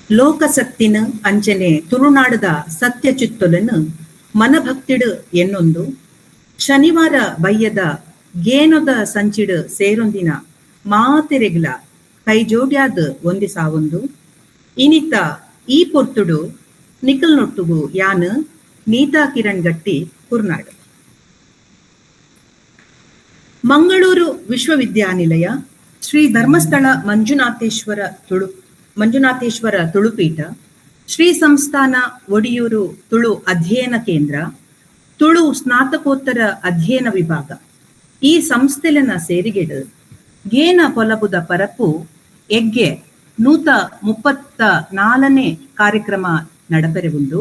ಲೋಕಸತ್ತಿನ ಅಂಚನೆ ತುಳುನಾಡದ ಸತ್ಯ ಚಿತ್ತೊಲೆನ್ ಮನಭಕ್ತಿಡ್ ಎನ್ನೊಂದು ಶನಿವಾರ ಬಯ್ಯದ ಗೇನೊದ ಸಂಚಿಡ್ ಸೇರೊಂದಿನ ಮಾತೆರೆಗ್ಲ ಕೈಜೋಡ್ಯಾದ್ ವಂದಿಸಾವೊಂದು ಇನಿತ ಈ ಪೊರ್ತುಡು ನಿಕಲ್ನೊಟ್ಟುಗು ಯಾನ್ ನೀತಾ ಕಿರಣ್ ಗಟ್ಟಿ ಕುರ್ನಾಡ್. ಮಂಗಳೂರು ವಿಶ್ವವಿದ್ಯಾನಿಲಯ, ಶ್ರೀ ಧರ್ಮಸ್ಥಳ ಮಂಜುನಾಥೇಶ್ವರ ತುಳು ಮಂಜುನಾಥೇಶ್ವರ ತುಳುಪೀಠ, ಶ್ರೀ ಸಂಸ್ಥಾನ ಒಡಿಯೂರು ತುಳು ಅಧ್ಯಯನ ಕೇಂದ್ರ, ತುಳು ಸ್ನಾತಕೋತ್ತರ ಅಧ್ಯಯನ ವಿಭಾಗ ಈ ಸಂಸ್ಥೆಲೆನ ಸೇರಿಗೆಡ್ ಗೇನ ಪೊಲಬುದ ಪರಪು ಎಗ್ಗೆ 134ನೇ ಕಾರ್ಯಕ್ರಮ ನಡಪೆರೆ ಉಂಡು.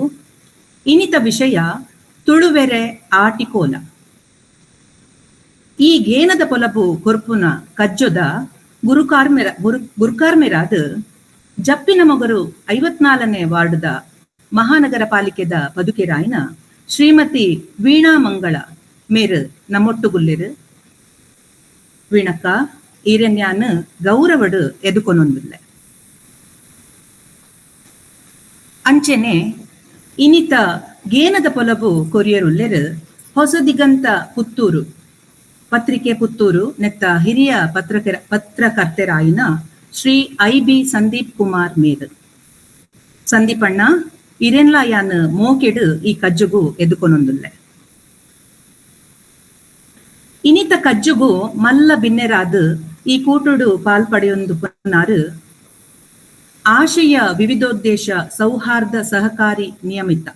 ಇನಿತ ವಿಷಯ ತುಳುವೆರೆ ಆಟಿಕೋಲ. ಈ ಗೇನದ ಪೊಲಬು ಕೊರ್ಪುನ ಕಜ್ಜೊದ ಗುರುಕಾರ್ಮೆರ ಗುರುಕಾರ್ಮೆರಾದ್ ಜಪ್ಪಿನ ಮೊಗರು 54ನೇ ವಾರ್ಡ್ದ ಮಹಾನಗರ ಪಾಲಿಕೆದ ಪದುಕೆರಾಯಿನ ಶ್ರೀಮತಿ ವೀಣಾ ಮಂಗಳ ಮೇರು ನಮ್ಮೊಟ್ಟುಗುಲ್ಲೆರು. ವೀಣಕ್ಕ ಈರೆನ್ಯಾನ್ ಗೌರವಡು ಎದುಕೊನೊಂದುಲ್ಲೆ. ಅಂಚೆನೆ ಇನಿತ ಗೇನದ ಪೊಲಬು ಕೊರಿಯರುಲ್ಲೆರು ಹೊಸದಿಗಂತ ಪುತ್ತೂರು ಪತ್ರಿಕೆ ಪುತ್ತೂರು ನೆತ್ತ ಹಿರಿಯ ಪತ್ರಕರ್ತರಾಯಿನ ಶ್ರೀ ಐ.ಬಿ. ಸಂದೀಪ್ ಕುಮಾರ್ ಮೇರ್. ಸಂದೀಪಣ್ಣ ಇರೆನ್ಲಾ ಯಾನ್ ಮೋಕೆಡ್ ಈ ಕಜ್ಜುಗು ಎದುಕೊನೊಂದುಲ್ಲೆ. ಇನಿತ ಕಜ್ಜುಗು ಮಲ್ಲ ಬಿನ್ನೆರಾದ್ ಈ ಕೂಟುಡು ಪಾಲ್ ಪಡೆಯೊಂದು ಪುನಾರು ಆಶಯ ವಿವಿಧೋದ್ದೇಶ ಸೌಹಾರ್ದ ಸಹಕಾರಿ ನಿಯಮಿತ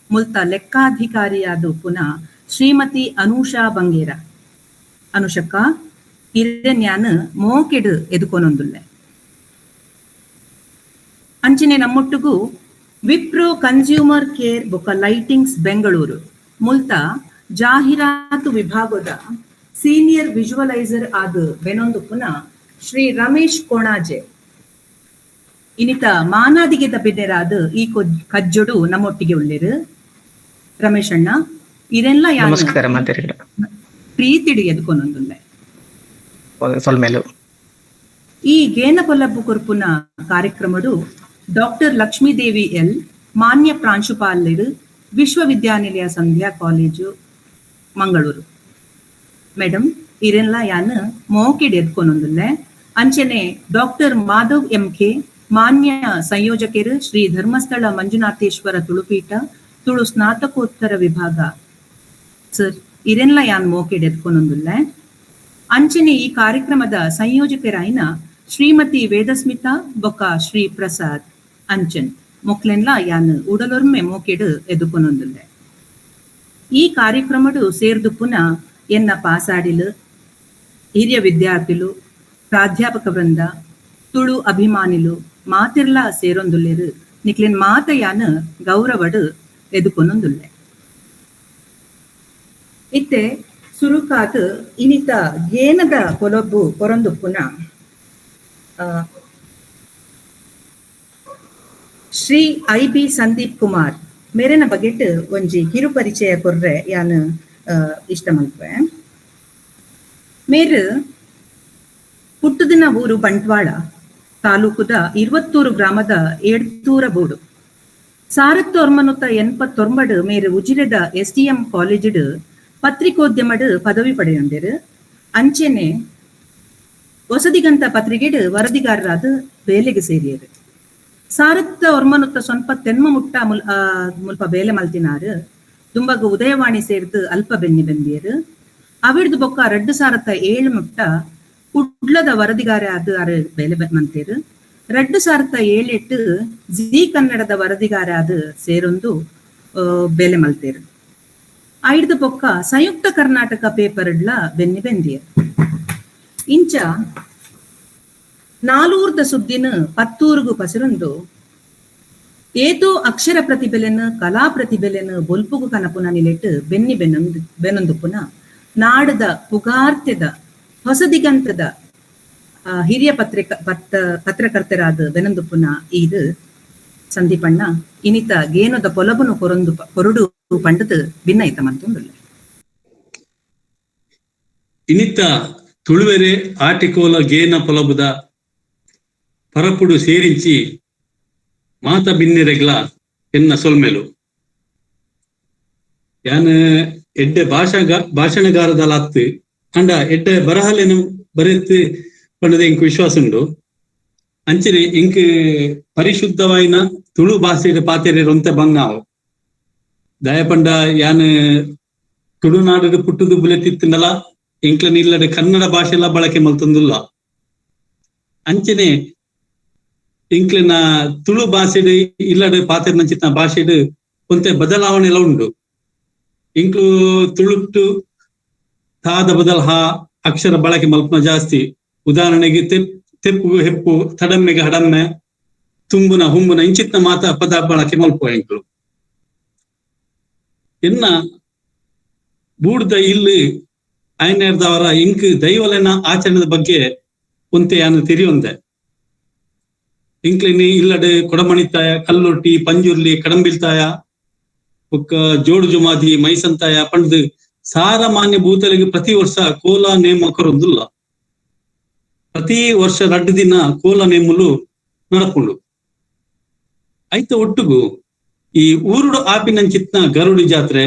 ಮುಲ್ತ ಲೆಕ್ಕಾಧಿಕಾರಿಯಾದ ಪುನಃ ಶ್ರೀಮತಿ ಅನೂಷಾ ಬಂಗೇರ. ಅನುಷಕ್ಕ ಇರೆನ್ಯಾನ್ ಮೋಕೆಡ್ ಎದುಕೊನೊಂದುಲ್ಲೆ. ಅಂಚನೆ ನಮ್ಮೊಟ್ಟುಗು ವಿಪ್ರೋ ಕನ್ಸ್ಯೂಮರ್ ಕೇರ್ ಬೊಕ ಲೈಟಿಂಗ್ಸ್ ಬೆಂಗಳೂರು ಮುಲ್ತ ಜಾಹೀರಾತು ವಿಭಾಗದ ಸೀನಿಯರ್ ವಿಜುವಲೈಸರ್ ಆದ್ ಬೆನೊಂದು ಪುನಃ ಶ್ರೀ ರಮೇಶ್ ಕೊಣಾಜೆ ಇನಿತ ಮಾನಾದಿಗೆದ ಬಿನ್ನೆರಾದ್ ಈ ಕಜ್ಜೊಡು ನಮ್ಮೊಟ್ಟಿಗೆ ಉಲ್ಲೆರು. ರಮೇಶ್ ಅಣ್ಣ ಇರೆನ್ಲ ಯಾನ್ ನಮಸ್ಕಾರ ಮಾತೆರೆಗ್ಲ. ಪ್ರೀತಿಡ್ ಎದುಕೊನೊಂದುಲ್ಲೆ. ಸೊಲ್ಮೆಲು. ಈ ಗೇನ ಪೊಲಬು ಕೊರ್ಪುನ ಕಾರ್ಯಕ್ರಮಡು ಡಾಕ್ಟರ್ ಲಕ್ಷ್ಮೀದೇವಿ ಎಲ್ ಮಾನ್ಯ ಪ್ರಾಂಶುಪಾಲರು ವಿಶ್ವವಿದ್ಯಾನಿಲಯ ಸಂಧ್ಯಾ ಕಾಲೇಜು ಮಂಗಳೂರು. ಮೇಡಮ್ ಇರೆನ್ಲ ಯಾನ್ ಮೋಕೆಡ್ ಎದ್ಕೊನೊಂದುಲ್ಲೆ. ಅಂಚನೆ ಡಾಕ್ಟರ್ ಮಾಧವ್ ಎಂ ಕೆ ಮಾನ್ಯ ಸಂಯೋಜಕರು ಶ್ರೀ ಧರ್ಮಸ್ಥಳ ಮಂಜುನಾಥೇಶ್ವರ ತುಳುಪೀಠ ತುಳು ಸ್ನಾತಕೋತ್ತರ ವಿಭಾಗ ಸರ್ ಇರೆನ್ಲ ಯಾನ್ ಮೋಕೆಡ್ ಎದ್ಕೊನೊಂದುಲ್ಲೆ. ಅಂಚನೆ ಈ ಕಾರ್ಯಕ್ರಮದ ಸಂಯೋಜಕರಾಯಿನ ಶ್ರೀಮತಿ ವೇದಸ್ಮಿತಾ ಬೊಕ ಶ್ರೀ ಪ್ರಸಾದ್ ಅಂಚನ್ ಮೊಕ್ಲೆನ್ಲ ಯಾನ್ ಉಡಲೊರ್ಮೆ ಮೋಕೆಡ್ ಎದುಕೊನೊಂದುಲ್ಲೆ. ಈ ಕಾರ್ಯಕ್ರಮಡು ಸೇರ್ದು ಪುನಃ ಎನ್ನ ಪಾಸಾಡಿಲು ಹಿರಿಯ ವಿದ್ಯಾರ್ಥಿಲು ಪ್ರಾಧ್ಯಾಪಕ ವೃಂದ ತುಳು ಅಭಿಮಾನಿಲು ಮಾತಿರ್ಲಾ ಸೇರೊಂದುಲ್ಲೆರು ನಿಕ್ಲೆನ್ ಮಾತ ಯಾನ್ ಗೌರವಡು ಎದುಕೊನೊಂದುಲ್ಲೆ. ಇತ್ತೆ ಸುರುಕಾದ್ ಇನಿತ ಗೇನದ ಪೊಲಬು ಕೊರೊಂದು ಪುನಃ ಶ್ರೀ ಐ.ಬಿ. ಸಂದೀಪ್ ಕುಮಾರ್ ಮೇರೆನ ಬಗೆಟ್ ಒಂಜಿ ಕಿರು ಪರಿಚಯ ಕೊರ್ರೆ ಯಾನ್ ಇಷ್ಟ ಮಲ್ಪೆ. ಮೇರು ಪುಟ್ಟುದಿನ ಊರು ಬಂಟ್ವಾಳ ತಾಲೂಕುದ 20 ಗ್ರಾಮದ ಏಡ್ತೂರ ಬೋಡು. 1989 ಮೇರು ಉಜಿರೆದ ಎಸ್.ಡಿ.ಎಂ ಕಾಲೇಜಿಡ್ ಪತ್ರಿಕೋದ್ಯಮಡ್ ಪದವಿ ಪಡೆಯೊಂಡೆರು. ಅಂಚೆನೆ ಹೊಸದಿಗಂತ ಪತ್ರಿಕೆಡ್ ವರದಿಗಾರರಾದ ಬೇಲೆಗೆ ಸೇರಿಯರು. 1989 ಮುಟ್ಟ ಮುಲ್ಪ ಬೇಲೆ ಮಲ್ತಿನಾರು ದುಂಬಗ್ ಉದಯವಾಣಿ ಸೇರ್ದು ಅಲ್ಪ ಬೆನ್ನಿ ಬೆಂದಿಯರು. ಅವಿಡ್ದು ಬೊಕ್ಕ 2007 ಮುಟ್ಟ ಕುಡ್ಲದ ವರದಿಗಾರ ಆದ್ ಅರು ಬೇಲೆ ಮಂತೇರು. 2007 ಜೀ ಕನ್ನಡದ ವರದಿಗಾರ ಆದ್ ಸೇರೊಂದು ಬೇಲೆ ಮಲ್ತೇರು. ಐಡ್ದು ಬೊಕ್ಕ ಸಂಯುಕ್ತ ಕರ್ನಾಟಕ ಪೇಪರ್ಡ್ಲ ಬೆನ್ನಿ ಬೆಂದಿಯರು. ಇಂಚ ನಾಲೂರ್ದ ಸುದ್ದಿನ ಪತ್ತೂರುಗು ಪಸರೊಂದು ಏತೋ ಅಕ್ಷರ ಪ್ರತಿಭೆಲೆನ್ ಕಲಾ ಪ್ರತಿಭೆಲೆನ್ ಬೊಲ್ಪುಗು ಕನಪುನ ನಿಲೆಟ್ ಬೆನ್ನಿ ಬೆನೊಂದು ಪುನ ನಾಡದ ಪುಗಾರ್ತೆದ ಹೊಸದಿಗಂತದ ಹಿರಿಯ ಪತ್ರಕರ್ತರಾದ ಬೆನೊಂದು ಪುನ ಇದು ಸಂದೀಪಣ್ಣ ಇನಿತ ಗೇನದ ಪೊಲಬುನು ಕೊರೊಂದು ಕೊರಡು ಪಂಡದು ಭಿನ್ನಯಿತ ಮಂತೊಂದುಲ್ಲೆ. ಇನಿತ ತುಳುವೆರೆ ಆಟಿಕೋಲ ಗೇನ ಪೊಲಬುದ ಪರಪುಡು ಸೇರಿಂಚಿ ಮಾತ ಬಿನ್ನೆರೆಗ್ಲ ಎನ್ನ ಸೊಲ್ಮೆಲು. ಯಾನ್ ಎಡ್ಡೆ ಭಾಷಣಗಾರದಲತ್ತು ಅಂಡ ಎಡ್ಡೆ ಬರಹಲೇನು ಬರೆತ್ ಪಂಡದ ಇಂಕ್ ವಿಶ್ವಾಸ ಉಂಡು. ಅಂಚನೆ ಇಂಕ್ ಪರಿಶುದ್ಧವಾಯಿನ ತುಳು ಭಾಷೆಡ್ ಪಾತೆರೆ ರೊಂತೆ ಬಂಗಾವು ದಯಪಂಡ ಯಾನ್ ತುಳುನಾಡು ಪುಟ್ಟುದು ಬುಲೆತಿತ್ತುಂಡಲ ಇಂಕ್ಲ ನಿಲ್ಲಡೆ ಕನ್ನಡ ಭಾಷೆಲ ಬಳಕೆ ಮಲ್ತೊಂದುಲ್ಲ. ಅಂಚನೆ ಇಂಕ್ಲಿನ ತುಳು ಭಾಷೆಡ್ ಇಲ್ಲಡೆ ಪಾತೆರ್ನಂಚಿನ ಭಾಷೆಡ್ ಒಂತೆ ಬದಲಾವಣೆ ಎಲ್ಲ ಉಂಡು. ಇಂಕ್ಲು ತುಳುಟ್ಟು ತಾದ ಬದಲ್ ಹಾ ಅಕ್ಷರ ಬಳಕೆ ಮಲ್ಪನ ಜಾಸ್ತಿ. ಉದಾಹರಣೆಗೆ ತೆಪ್ಪು ಹೆಪ್ಪು, ತಡಮ್ಮೆಗೆ ಹಡಮ್ಮೆ, ತುಂಬುನ ಹುಂಬುನ ಇಂಚಿತ್ನ ಮಾತ ಪದ ಬಳಕೆ ಮಲ್ಪುವ ಇಂಕ್ಲು. ಇನ್ನ ಬೂಡ್ದ ಇಲ್ಲಿ ಐನೇರ್ದವರ ಇಂಕ್ ದೈವಲೆನ ಆಚರಣೆದ ಬಗ್ಗೆ ಒಂತೆ ಯಾನು ತಿರಿಯೊಂದೆ. ಇಂಕ್ಲಿನಿ ಇಲ್ಲಡೆ ಕೊಡಮಣಿತಾಯ, ಕಲ್ಲೊಟ್ಟಿ, ಪಂಜುರ್ಲಿ, ಕಡಂಬಿಲ್ತಾಯ, ಬೊಕ್ಕ ಜೋಡು ಜುಮಾದಿ, ಮೈಸಂತಾಯ ಪಂಡ್ದು ಸಾರಮಾನ್ಯ ಭೂತಲಿಗೆ ಪ್ರತಿ ವರ್ಷ ಕೋಲ ನೇಮ ಕೊರೊಂದುಲ್ಲ. ಪ್ರತಿ ವರ್ಷ ರಡ್ಡು ದಿನ ಕೋಲ ನೇಮುಲು ನಡಪುಂಡು. ಐತ ಒಟ್ಟುಗು ಈ ಊರುಡು ಆಪಿನಂಚಿತ್ನ ಗರುಡಿ ಜಾತ್ರೆ,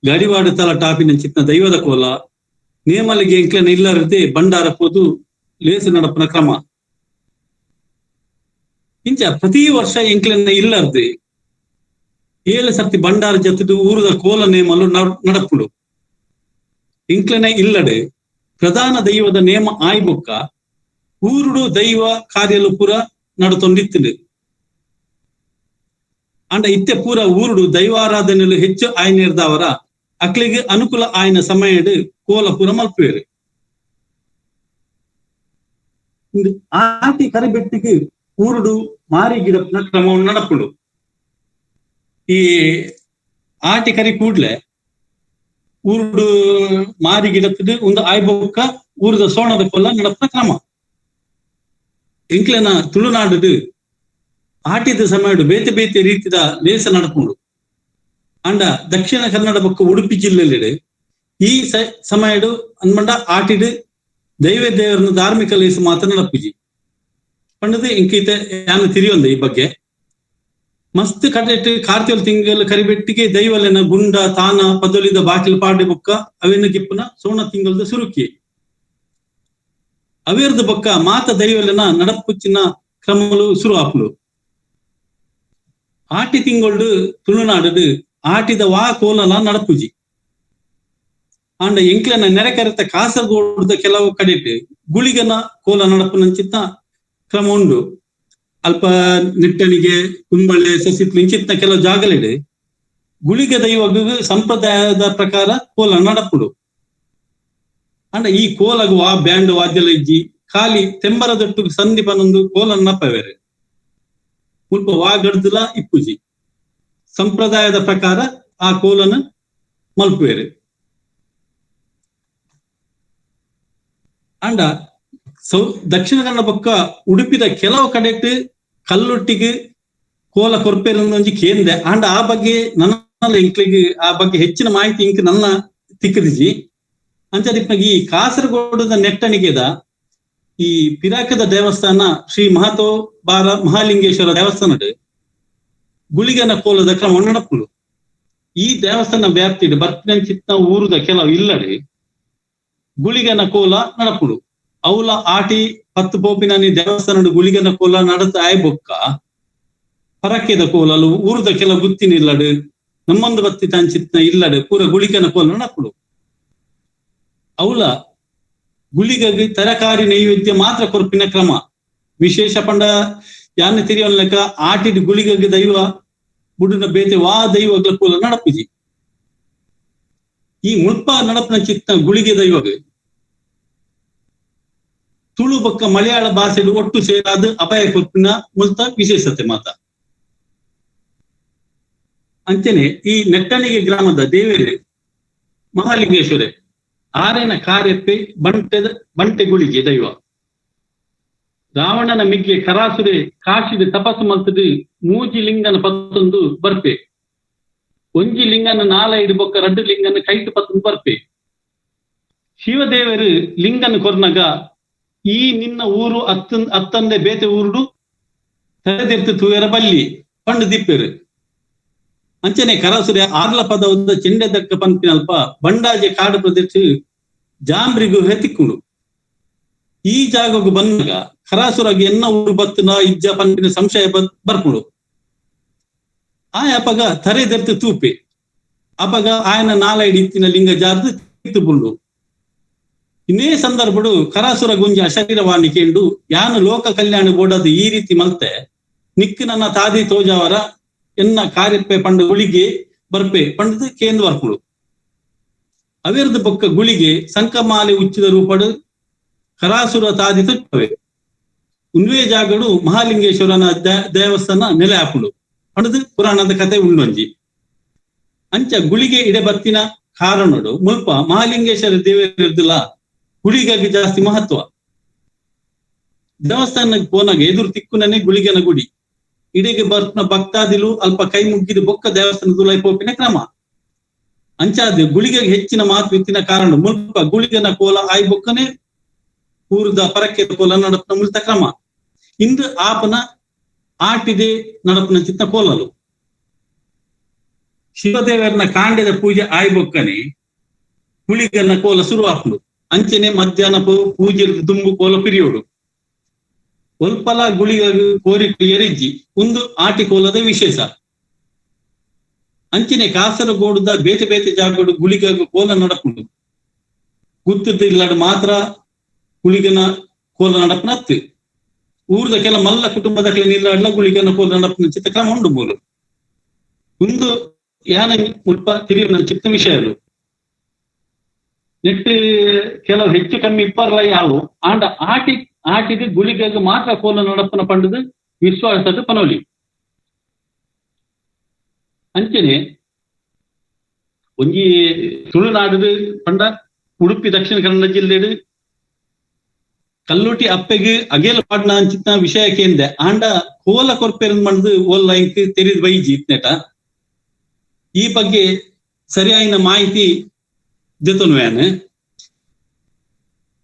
ಗಡಿವಾಡು ತಲ ಟಾಪಿನಂಚಿತ್ನ ದೈವದ ಕೋಲ ನೇಮಲಿಗೆ ಎಂಕ್ಲೆನ ಇಲ್ಲರದೆ ಬಂಡಾರ ಪೋದು ಲೇಸು ನಡಪುನ ಕ್ರಮ. ಇಂಚ ಪ್ರತಿ ವರ್ಷ ಎಂಕ್ಲೆನ ಇಲ್ಲರ್ದೆ 7 ಸರ್ತಿ ಬಂಡಾರ ಜತ್ತದು ಊರದ ಕೋಲ ನೇಮಲು ನಡಪುಂಡು. ಇಂಕ್ಲೆನ ಇಲ್ಲಡೆ ಪ್ರಧಾನ ದೈವದ ನೇಮ ಆಯ್ಬೊಕ್ಕ ಊರುಡು ದೈವ ಕಾರ್ಯಲು ಪೂರ ನಡತೊಂದಿತ್ತುಂಡು. ಅಂಡ ಇತ್ತೆ ಪೂರ ಊರುಡು ದೈವಾರಾಧನೆಲು ಹೆಚ್ಚು ಆಯ್ನೇರ್ದವರ ಅಕ್ಲಿಗೆ ಅನುಕೂಲ ಆಯ್ನ ಸಮಯಡ್ ಕೋಲ ಪೂರ ಮಲ್ಪುವೇರು. ಆಟಿ ಕರಿಬೆಟ್ಟಿಗೆ ಊರುಡು ಮಾರಿ ಗಿಡಪ್ನ ಕ್ರಮವನ್ನು ನಡಪುಂಡು. ಈ ಆಟಿ ಕರಿ ಕೂಡ್ಲೆ ಊರುಡು ಮಾರಿ ಗಿಡತ್ತದು ಒಂದು ಆಯ್ಬೊಕ್ಕ ಊರದ ಸೋಣದ ಕೊಲ್ಲ ನಡಪುನ ಕ್ರಮ. ಇಂಕ್ಲೆನ ತುಳುನಾಡು ಆಟಿದ ಸಮಯಡು ಬೇತೆ ಬೇತೆ ರೀತಿದ ಲೇಸ ನಡಪುಂಡು. ಅಂಡ ದಕ್ಷಿಣ ಕನ್ನಡ ಬೊಕ್ಕ ಉಡುಪಿ ಜಿಲ್ಲೆಯಲ್ಲಿ ಈ ಸಮಯಡು ಅನ್ಮಂಡ ಆಟಿಡು ದೈವ ದೇವರನ್ನ ಧಾರ್ಮಿಕ ಲೇಸು ಮಾತ್ರ ನಡಪುಜಿ ಪಂಡದು ಇಂಕಿತ ಯಾನು ತಿರಿಯೊಂದು ಈ ಬಗ್ಗೆ. ಮಸ್ತ್ ಕಡೆಟ್ ಕಾರ್ತಿಲ್ ತಿಂಗಲ್ ಕರಿಬೆಟ್ಟಿಗೆ ದೈವಲೆನ ಗುಂಡ ತಾನ ಪದೊಲಿದ ಬಾಕಿಲ್ ಪಾಡೆ ಬೊಕ್ಕ ಅವೆನ ಗಿಪ್ಪುನ ಸೋಣ ತಿಂಗಲ್ದ ಸುರುಕಿ ಅವೇರ್ದ ಬೊಕ್ಕ ಮಾತ ದೈವಲೆನ ನಡಪುಚ್ಚಿನ ಕ್ರಮಲು ಸುರು ಆಪುಂಡು. ಆಟಿ ತಿಂಗೊಳ್ಡು ತುಳುನಾಡು ಆಟಿದ ವಾ ಕೋಲನ ನಡಪುಜಿ. ಆಂಡ ಎಂಕ್ಲೆನ ನೆರೆಕರೆತ ಕಾಸರಗೋಡುದ ಕೆಲವು ಕಡೆಟ್ ಗುಳಿಗನ ಕೋಲ ನಡಪುನಂಚಿತ್ತ ಕ್ರಮ ಉಂಡು. ಅಲ್ಪ ನಿಟ್ಟಣಿಗೆ ಕುಂಬಳೆ ಸಸಿತ್ಲು ಇಂಚಿತ್ನ ಕೆಲವು ಜಾಗಲಿಡೆ ಗುಳಿಗ ದೈವಗ ಸಂಪ್ರದಾಯದ ಪ್ರಕಾರ ಕೋಲ ನಡಪುಡು. ಅಂಡ ಈ ಕೋಲಗು ಆ ಬ್ಯಾಂಡ್ ವಾದ್ಯಲ ಇಜ್ಜಿ, ಖಾಲಿ ತೆಂಬರದೊಟ್ಟು ಸಂಧಿ ಪನೊಂದು ಕೋಲ ನಪ್ಪವೇರೆ ಮುಲ್ಪ ವಾ ಗಡ್ದಲ ಇಪ್ಪುಜಿ. ಸಂಪ್ರದಾಯದ ಪ್ರಕಾರ ಆ ಕೋಲನ ಮಲ್ಪುವೇರೆ. ಅಂಡ ದಕ್ಷಿಣ ಕನ್ನಡ ಪಕ್ಕ ಉಡುಪಿದ ಕೆಲವು ಕಡೆಟ್ ಕಲ್ಲುಟ್ಟಿಗೆ ಕೋಲ ಕೊರ್ಪೇರೊಂಜಿ ಕೇಂದ್ರ. ಅಂಡ ಆ ಬಗ್ಗೆ ನನ್ನ ಇಂಕ್ಲಿಗೆ ಆ ಬಗ್ಗೆ ಹೆಚ್ಚಿನ ಮಾಹಿತಿ ಇಂಕ್ ನನ್ನ ತಿಕ್ಕದಿಜಿ. ಅಂಚದಿಪ್ಪಾಗಿ ಈ ಕಾಸರಗೋಡದ ನೆಟ್ಟಣಿಗೆದ ಈ ಪಿರಾಕದ ದೇವಸ್ಥಾನ ಶ್ರೀ ಮಹತೋ ಬಾರ ಮಹಾಲಿಂಗೇಶ್ವರ ದೇವಸ್ಥಾನದ ಗುಳಿಗನ ಕೋಲದ ಕ್ರಮ ನಡಪುಂಡು. ಈ ದೇವಸ್ಥಾನ ವ್ಯಾಪ್ತಿಡ್ ಬರ್ಪಿನಂಚಿತ್ನ ಊರುದ ಕೆಲವು ಇಲ್ಲಡೆ ಗುಳಿಗನ ಕೋಲ ನಡಪುಂಡು. ಅವಲ ಆಟಿ ಪತ್ತು ಪೋಪಿನಾನಿ ದೇವಸ್ಥಾನದ ಗುಳಿಗನ ಕೋಲ ನಡತ ಆಯ್ಬೊಕ್ಕ ಪರಕೆದ ಕೋಲಲು ಊರುದ ಕೆಲವು ಗುತ್ತಿನ ಇಲ್ಲಡು ನಮ್ಮೊಂದು ಬತ್ತಿ ತಂಚಿತ್ನ ಇಲ್ಲಡು ಪೂರ ಗುಳಿಗನ ಕೋಲ ನಡಪುಂಡು. ಅವಲ ಗುಳಿಗಗೆ ತರಕಾರಿ ನೈವೇದ್ಯ ಮಾತ್ರ ಕೊರ್ಪಿನ ಕ್ರಮ ವಿಶೇಷ ಪಂಡ ಯಾನ್ ತಿರಿಯೊನ್ಲೆಕ್ಕ ಆಟಿಡ್ ಗುಳಿಗಗೆ ದೈವ ಬುಡುನ ಬೇತೆ ವಾ ದೈವಗಳ ಕೋಲ ನಡಪುಜಿ. ಈ ಮುಲ್ಪ ನಡಪನ ಚಿತ್ತ ಗುಳಿಗೆ ದೈವಗೆ ತುಳು ಬೊಕ್ಕ ಮಲಯಾಳ ಭಾಷೆಡ್ ಒಟ್ಟು ಸೇರಾದ ಅಪಾಯ ಕೊರ್ಪಿನ ಮುಲ್ತ ವಿಶೇಷತೆ ಮಾತ. ಅಂಚನೆ ಈ ನೆಟ್ಟಣಿಗೆ ಗ್ರಾಮದ ದೇವೇರೆ ಮಹಾಲಿಂಗೇಶ್ವರೆ ಆರೇನ ಕಾರೆಪ್ಪೆ ಬಂಟೆ ಗುಳಿಗೆ ದೈವ. ರಾವಣನ ಮಿಗ್ಗೆ ಕರಾಸುರೆ ಕಾಶಿದ ತಪಸ್ಸು ಮಲ್ತದು ಮೂಜಿ ಲಿಂಗನ ಪತ್ತೊಂದು ಬರ್ಪೆ, ಒಂಜಿ ಲಿಂಗನ ನಾಲೈದು ಬೊಕ್ಕ ರಡ್ಡು ಲಿಂಗನ ಕೈಟು ಪತ್ತೊಂದು ಬರ್ಪೆ. ಶಿವದೇವರು ಲಿಂಗನ ಕೊರ್ನಗ ಈ ನಿನ್ನ ಊರು ಅತ್ತಂದೆ ಬೇತೆ ಊರುಡು ತರೆದೆರ್ತು ತೂಯರ ಬಲ್ಲಿ ಪಂಡು ದಿಪ್ಪೆರು. ಅಂಚನೆ ಕರಾಸುರೆ ಆರ್ಲ ಪದವದ ಚೆಂಡೆ ದಕ್ಕ ಪನ್ಪಿನಲ್ಪ ಬಂಡಾಜೆ ಕಾಡು ಪ್ರದೇಶ ಜಾಂಬ್ರಿ ಗುಹೆ ತಿಕ್ಕುಂಡು. ಈ ಜಾಗಕ್ಕೆ ಬಂದಾಗ ಕರಾಸುರಾಗಿ ಎನ್ನ ಊರು ಬತ್ತನ ಇಜ್ಜ ಪನ್ಪಿನ ಸಂಶಯ ಬರ್ಪುಂಡು. ಆ ಅಪಗ ತರೆದೆರ್ತು ತೂಪೆ ಅಪಗ ಆಯನ ನಾಲೈಡ್ ಇತ್ತಿನ ಲಿಂಗ ಜಾರ್ದು ತಿತ್ತುಪುಂಡು. ಇನ್ನೇ ಸಂದರ್ಭಡು ಕರಾಸುರ ಗುಂಜಿ ಅಶರೀರವಾಣಿ ಕೇಂಡು ಯಾನು ಲೋಕ ಕಲ್ಯಾಣ ಬೋಡದು ಈ ರೀತಿ ಮಲ್ತೆ ನಿಕ್ಕು ನನ್ನ ತಾದಿ ತೋಜಾವರ ಎನ್ನ ಕಾರ್ಯಪ್ಪೆ ಪಂಡು ಗುಳಿಗೆ ಬರ್ಪೆ ಪಂಡದು ಕೇಂದ್ರ ಬರ್ಪುಂಡು. ಅವಿರದ ಬೊಕ್ಕ ಗುಳಿಗೆ ಸಂಕಮಾಲೆ ಉಚ್ಚಿದ ರೂಪಡು ಕರಾಸುರ ತಾದಿ ತುಪ್ಪವೆ. ಉನ್ವೇ ಜಾಗಡು ಮಹಾಲಿಂಗೇಶ್ವರನ ದೇವಸ್ಥಾನ ನೆಲೆ ಹಾಪುಂಡು ಪಂಡದು ಪುರಾಣದ ಕತೆ ಉಂಡೊಂಜಿ. ಅಂಚ ಗುಳಿಗೆ ಇಡೆ ಬತ್ತಿನ ಕಾರಣಡು ಮುಲ್ಪ ಮಹಾಲಿಂಗೇಶ್ವರ ದೇವರದಿಲ್ಲ ಗುಳಿಗಾಗಿ ಜಾಸ್ತಿ ಮಹತ್ವ. ದೇವಸ್ಥಾನಕ್ಕೆ ಪೋನಾಗ ಎದುರು ತಿಕ್ಕುನನೆ ಗುಳಿಗನ ಗುಡಿ. ಇಡೆಗೆ ಬರ್ನ ಭಕ್ತಾದಿಲು ಅಲ್ಪ ಕೈ ಮುಗ್ಗಿದ ಬೊಕ್ಕ ದೇವಸ್ಥಾನದ ಪೋಪಿನ ಕ್ರಮ. ಅಂಚಾದ ಗುಳಿಗೆಗೆ ಹೆಚ್ಚಿನ ಮಹತ್ವ ಇತ್ತಿನ ಕಾರಣ ಮುಲ್ಪ ಗುಳಿಗನ ಕೋಲ ಆಯ್ ಬೊಕ್ಕನೆ ಊರದ ಪರಕ್ಕೆ ಕೋಲ ನಡಪನ ಮುಲ್ತ ಕ್ರಮ. ಇಂದು ಆಪನ ಆಟಿದೆ ನಡಪನ ಚಿತ್ತ ಕೋಲಲು. ಶಿವದೇವರನ ಕಾಂಡದ ಪೂಜೆ ಆಯ್ ಬೊಕ್ಕನೆ ಗುಳಿಗನ ಕೋಲ ಶುರು ಆಪುಂಡು. ಅಂಚನೆ ಮಧ್ಯಾಹ್ನ ಪೂಜೆ ದುಂಬು ಕೋಲ ಪಿರಿಯೋಡು. ಒಲ್ಪಲ ಗುಳಿಗ ಕೋರಿ ಎರಿಜ್ಜಿ ಒಂದು ಆಟಿ ಕೋಲದ ವಿಶೇಷ. ಅಂಚನೆ ಕಾಸರಗೋಡುದ ಬೇತೆ ಬೇತೆ ಜಾಗಡು ಗುಳಿಗ ಕೋಲ ನಡಪುಂಡು. ಗುತ್ತದ ಮಾತ್ರ ಗುಳಿಗನ ಕೋಲ ನಡಪನತ್ತು. ಊರದ ಕೆಲ ಮಲ್ಲ ಕುಟುಂಬದ ನಿಲ್ಲಡ್ಲ ಗುಳಿಗನ ಕೋಲ ನಡಪನ ಚಿತ್ರಕ್ರಮ ಉಂಡು ಮೂಲು. ಒಂದು ಯಾನ ಮುಲ್ಪ ತಿರಿಯುವ ಚಿತ್ತ ವಿಷಯಗಳು ನೆಟ್ಟು ಕೆಲವು ಹೆಚ್ಚು ಕಮ್ಮಿ ಇಪ್ಪರ್ಲ ಯಾವು ಆಂಡ ಆಟಿ ಆಟಿಗೆ ಗುಳಿಗೆಗೆ ಮಾತ್ರ ಕೋಲ ನಡಪನ ಪಂಡದು ವಿಶ್ವಾಸದ ಪನೋಲಿ. ಅಂಚನೆ ಒಂಜಿ ತುಳುನಾಡು ಪಂಡ ಉಡುಪಿ ದಕ್ಷಿಣ ಕನ್ನಡ ಜಿಲ್ಲೆಡು ಕಲ್ಲುಟಿ ಅಪ್ಪೆಗೆ ಅಗೇಲ ಪಾಡ್ನ ಅಂಚಿನ ವಿಷಯ ಕೇಂದೆ ಆಂಡ ಕೋಲ ಕೊರ್ಪೆರ್ ಮಂಡ್ದು ಓಲ್ಲ ಇಂಕ್ ತೆರಿದ್ ಬೈಜಿ ಇತ್ನೆಟ. ಈ ಬಗ್ಗೆ ಸರಿಯಾಯಿನ ಮಾಹಿತಿ ದೆತೊನುವೇನು.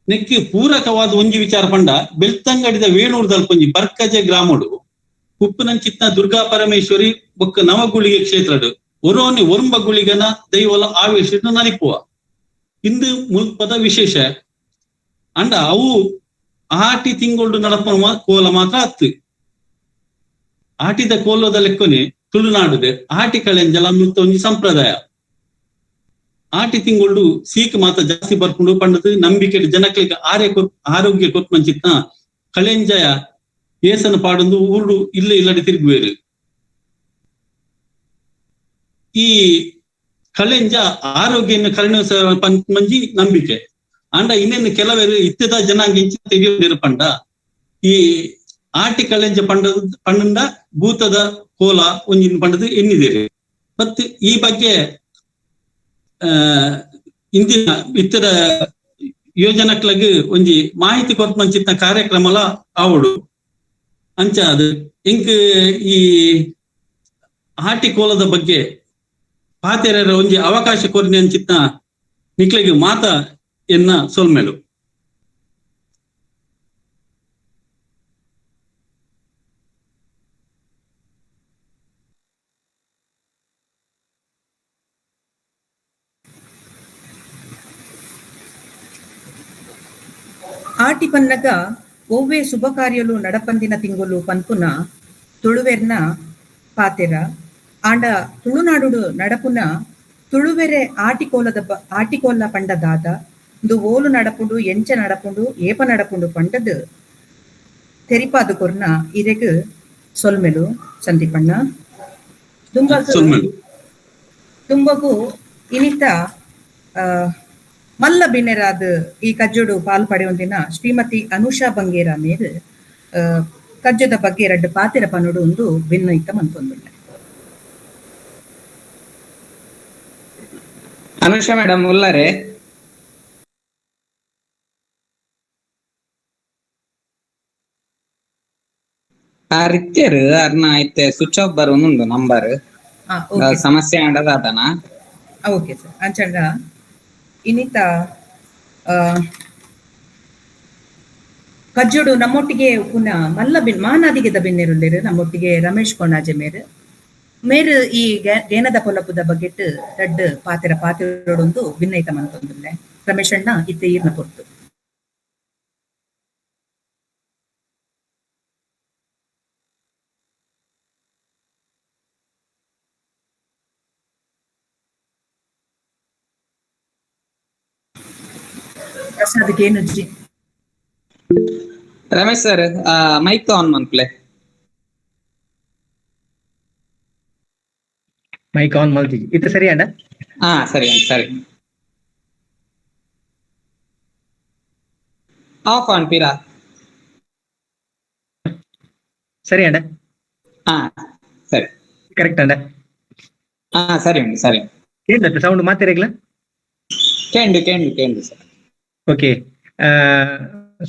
ನೆಕ್ಕ್ ಪೂರಕವಾದ ಒಂಜಿ ವಿಚಾರ ಪಂಡ ಬೆಳ್ತಂಗಡಿದ ವೇಣೂರ್ದಲ್ಪೊಂಜಿ ಬರ್ಕಜೆ ಗ್ರಾಮಡು ಉಪ್ಪುನಂಚಿತ್ನ ದುರ್ಗಾ ಪರಮೇಶ್ವರಿ ಬೊಕ್ಕ ನವಗುಳಿಗೆ ಕ್ಷೇತ್ರಡು ಒರೋನಿ ಒರ್ಂಬ ಗುಳಿಗನ ದೈವಲ ಆವೇಶ ನಲಿಪುವ ಇಂದು ಮುಲ್ಪದ ವಿಶೇಷ. ಅಂಡ ಅವು ಆಟಿ ತಿಂಗಳು ನಡಪುವ ಕೋಲ ಮಾತ್ರ ಅತ್ತು. ಆಟಿದ ಕೋಲದ ಲೆಕ್ಕನೆ ತುಳುನಾಡುದೆ ಆಟಿ ಕಳೆಂಜಲ ಮುಲ್ತ ಒಂಜಿ ಸಂಪ್ರದಾಯ. ಆಟಿ ತಿಂಗಳು ಸೀಕ್ ಮಾತ ಜಾಸ್ತಿ ಬರ್ಕೊಂಡು ಪಂಡದು ನಂಬಿಕೆ ಜನಕ್ಲಿಗೆ ಆರೋಗ್ಯ ಕೊರ್ಪಂಚಿತ್ನ ಕಳೆಂಜಯ ಏಸನ ಪಾಡೊಂದು ಊರು ಇಲ್ಲ ಇಲ್ಲಡೆ ತಿರುಗುವೇರು. ಈ ಕಳೆಂಜ ಆರೋಗ್ಯ ಕರುಣಿಸ ಮಂಜಿ ನಂಬಿಕೆ. ಅಂಡ ಇನ್ನೇನು ಕೆಲವರು ಇತ್ತದ ಜನಾಂಗ ಇಂಚ ತೆಗೆಯೋದಿರು ಪಂಡ ಈ ಆಟಿ ಕಳೆಂಜ ಪಂಡ ಪಂಡ ಭೂತದ ಕೋಲ ಒಂಜಿನ ಪಂಡದು ಎನ್ನಿದ್ದೀರಿ. ಮತ್ತು ಈ ಬಗ್ಗೆ ಇಂದಿನ ಇತರ ಯೋಜನಕ್ಲಗ್ ಒಂಜಿ ಮಾಹಿತಿ ಕೊರ್ಪಂಚಿತ್ನ ಕಾರ್ಯಕ್ರಮಲ ಆವಡು. ಅಂಚ ಅದು ಇಂಕ್ ಈ ಆಟಿ ಕೋಲದ ಬಗ್ಗೆ ಪಾತೆರ ಒಂಜಿ ಅವಕಾಶ ಕೊರ್ನಿ ಅಂಚಿತ್ನ ನಿಕ್ಲೆಗ್ ಮಾತ ಎನ್ನ ಸೊಲ್ಮೆಲು. ಆಟಿ ಪನ್ನಗ ಒವ್ವೆ ಶುಭ ಕಾರ್ಯಲು ನಡಪಂದಿನ ತಿಂಗುಲು ಪನ್ಪುನ ತುಳುವೆರ್ನ ಪಾತೆರ. ಆಂಡ ತುಳುನಾಡುಡು ನಡಪುನ ತುಳುವೆರೆ ಆಟಿಕೋಲದ ಆಟಿಕೋಲ ಪಂಡದಾದ ಇಂದು ಓಲು ನಡಪುಂಡು ಎಂಚ ನಡಪುಂಡು ಏಪ ನಡಪುಂಡು ಪಂಡದು ತೆರಿಪಾದು ಕೊರ್ನ ಇರೆಗ್ ಸೊಲ್ಮೆಲು ಸಂದೀಪಣ್ಣ. ದುಂಬಗು ಇನಿತ ಮಲ್ಲ ಬಿನ್ನೆರಾದ ಈ ಕಜ್ಜೋಡು ಪಾಲ್ ಪಡೆಯೊಂದಿನ ಶ್ರೀಮತಿ ಅನುಷಾ ಬಂಗೇರ ಮೇರ್ ಕಜ್ಜದ ಬಗ್ಗೆ ರಡ್ಡು ಪಾತೆರ ಪನೋಡು ಒಂದು ಭಿನ್ನಯಿತ ಮಂತೊಂದುಳ್ಳೆ. ಅನುಷಾ ಮೇಡಮ್ ಉಲ್ಲಾರೆ? ರಿತ್ಯರು ಅರ್ನ ಐತೆ ಸ್ವಿಚ್ ಆಫ್ ಬರೋನುಂಡು ನಂಬರ್ ಸಮಸ್ಯೆ ಆಂಡದಾತನ. Okay sir. ಅಂಚಂಡ ಇನ್ನಿತ ಕಜ್ಜೊಡು ನಮ್ಮೊಟ್ಟಿಗೆ ಪುನಃ ಮಲ್ಲ ಬಿನ್ ಮಾನಾದಿಗೆದ ಬಿನ್ನೆರುಲ್ಲೆರ್ ನಮ್ಮೊಟ್ಟಿಗೆ ರಮೇಶ್ ಕೊಣಾಜೆ ಮೇರ್. ಮೇರ್ ಈ ಗೇನದ ಪೊಲಪುದ ಬಗೆಟ್ ರಡ್ಡ್ ಪಾತೆರ ಪಾತೆರೊಡೊಂದು ಬಿನ್ನೈತ ಮನ್ತೊಂದುಲ್ಲೆ. ರಮೇಶ್ ಅಣ್ಣ ಇತ್ತೆ ಈರ್ನ ಪೊರ್ತು. Prasad ಕೇನುಜಿ. Ramesh sir, mic on ಮನ್ಪ್ಲೆ. Mic on ಮಲ್ತಿಜಿ. ಇತ್ತೆ ಸರಿ ಅಣ್ಣ? ಹಾ ಸರಿ ಸರಿ. ಆಫ್ ಆನ್ ಪಿರಾ. ಸರಿ ಅಣ್ಣ? ಹಾ ಸರಿ. ಕರೆಕ್ಟ್ ಅಣ್ಣ? ಹಾ ಸರಿ ಉಂಟು ಸರಿ. ಕೇಂದ್ರ ಸೌಂಡ್ ಮಾತಾಡಿಗ್ಲ? ಕೇಂಡು ಕೇಂಡು ಕೇಂಡು ಸರ್. ಓಕೆ.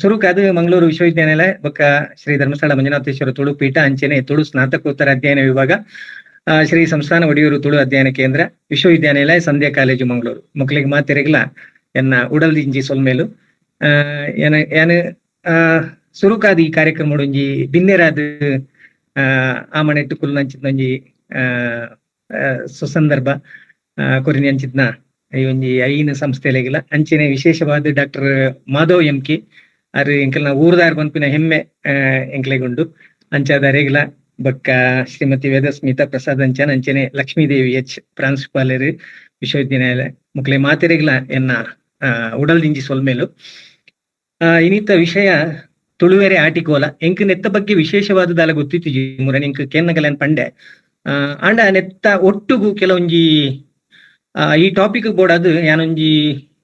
ಸುರುಕ್ ಅದು ಮಂಗಳೂರು ವಿಶ್ವವಿದ್ಯಾನಿಲಯ ಬೊಕ್ಕ ಶ್ರೀ ಧರ್ಮಸ್ಥಳ ಮಂಜುನಾಥೇಶ್ವರ ತುಳು ಪೀಠ ಅಂಚನೆ ತುಳು ಸ್ನಾತಕೋತ್ತರ ಅಧ್ಯಯನ ವಿಭಾಗ, ಶ್ರೀ ಸಂಸ್ಥಾನ ಒಡಿಯೂರು ತುಳು ಅಧ್ಯಯನ ಕೇಂದ್ರ, ವಿಶ್ವವಿದ್ಯಾನಿಲಯ ಸಂಧ್ಯಾ ಕಾಲೇಜು ಮಂಗಳೂರು ಮಕ್ಕಳಿಗೆ ಮಾತೆರೆಗ್ಲ ಎನ್ನ ಉಡಲ್ದಿಂಜಿ ಸೊಲ್ಮೇಲು. ಏನ ಸುರುಕಾದ ಈ ಕಾರ್ಯಕ್ರಮ ಒಂಜಿ ಬಿನ್ನೆರಾದ ಆ ಮನೆಟ್ಟು ಕುಲ್ನಂಚಿನ ಒಂಜಿ ಸುಸಂದರ್ಭ ಕೊರಿನಿ ಅಂಚಿತ್ನ ಈ ಒಂಜಿ ಐನು ಸಂಸ್ಥೆಲೆಗಿಲ ಅಂಚನೆ ವಿಶೇಷವಾದ doctor Madhav M K ಅರ್ ಎಂಕಲ್ನ ಊರ್ದಾರ್ ಪನ್ಪಿನ ಹೆಮ್ಮೆ ಎಂಕ್ಲೆಗುಂಡು. ಅಂಚಾದ ಅರೆಗ್ಲ ಬೊಕ್ಕ ಶ್ರೀಮತಿ ವೇದಸ್ಮಿತಾ ಪ್ರಸಾದ್ ಅಂಚನ್ ಅಂಚನೆ ಲಕ್ಷ್ಮೀದೇವಿ ಎಚ್ ಪ್ರಾಂಶುಪಾಲರು ವಿಶ್ವವಿದ್ಯಾನಿಲಯ ಮುಕ್ಲೆ ಮಾತೆರೆಗ್ಲ ಎನ್ನ ಉಡಲ್ದಿಂಜಿ ಸೊಲ್ಮೇಲು. ಇನ್ನಿತ ವಿಷಯ ತುಳುವೆರೆ ಆಟಿಕೋಲ. ಎಂಕ್ ನೆತ್ತ ಬಗ್ಗೆ ವಿಶೇಷವಾದ ದಾಲ ಗೊತ್ತಿತ್ತಿಜಿ ಮುರನ್ ಎಂಕ್ ಕೇನ್ನಗಲನ್ ಪಂಡೆ. ಆಂಡ ನೆತ್ತ ಒಟ್ಟುಗು ಕೆಲವೊಂಜಿ ಈ ಟಾಪಿಕ್ ಬೋಡಾದ್ ಯಾನೊಂಜಿ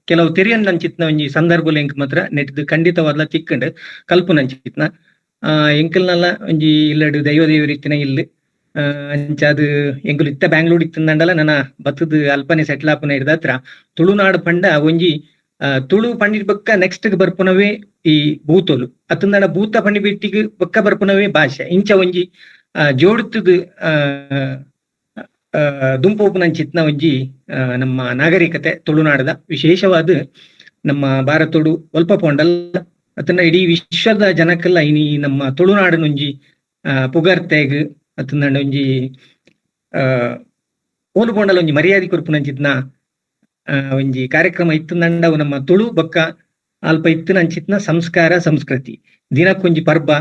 ಕೆಲವು ತೆರಿಯಂದಂಚಿತ್ನ ಒಂಜಿ ಸಂದರ್ಭ ಎಂಕ್ ಮಾತ್ರ ನೆಟ್ದು ಖಂಡಿತವಾದ್ಲ ತಿಕ್ಕಂಡ್ ಕಲ್ಪುನಂಚಿತ್ನ. ಎಂಕಲ್ನಲ್ಲ ಒಂಜಿ ಇಲ್ಲಡು ದೈವ ದೇವರು ಇತ್ತಿನ ಇಲ್ಲು. ಅಂಚಾದ್ ಎಂಕುಲು ಇತ್ತ ಬ್ಯಾಂಗ್ಳೂರ್ ಇತ್ತಂಡಲ ನನ ಬತ್ತದ್ ಅಲ್ಪನೆ ಸೆಟ್ಲ್ ಆಪುನ ಹಿಡ್ದತ್ರ ತುಳುನಾಡು ಪಂಡ ಒಂಜಿ ತುಳು ಪಂಡಿಟ್ ಬೊಕ್ಕ ನೆಕ್ಸ್ಟ್ ಬರ್ಪುನವೇ ಈ ಭೂತೊಲು ಅತ್ತಂದಡ ಭೂತ ಪಂಡಿ ಬಿಟ್ಟಿಗೆ ಬೊಕ್ಕ ಬರ್ಪುನವೇ ಭಾಷೆ ಇಂಚ ಒಂಜಿ ಜೋಡುತ್ತದು ದುಂಪೋಪುನಂಚಿತ್ನ ಒಂಜಿ ನಮ್ಮ ನಾಗರಿಕತೆ ತುಳುನಾಡದ ವಿಶೇಷವಾದ ನಮ್ಮ ಭಾರತೋಡು ಒಲ್ಪ ಪೋಂಡಲ್ ಅತನ ಇಡೀ ವಿಶ್ವದ ಜನಕ್ಕೆಲ್ಲ ಇನಿ ನಮ್ಮ ತುಳುನಾಡನೊಂಜಿ ಪುಗರ್ತೆಗ್ ಅತ್ತಂಡ ಒಂಜಿ ಓಲು ಪೋಂಡಲ ಒಂಜಿ ಮರ್ಯಾದೆ ಕೊರ್ಪುನಂಚಿತ್ನ ಒಂಜಿ ಕಾರ್ಯಕ್ರಮ ಇತ್ತಂದಂಡವು ನಮ್ಮ ತುಳು ಬೊಕ್ಕ ಅಲ್ಪ ಇತ್ತಿನಂಚಿತ್ನ ಸಂಸ್ಕಾರ ಸಂಸ್ಕೃತಿ ದಿನಕ್ಕೊಂಜಿ ಪರ್ಬ,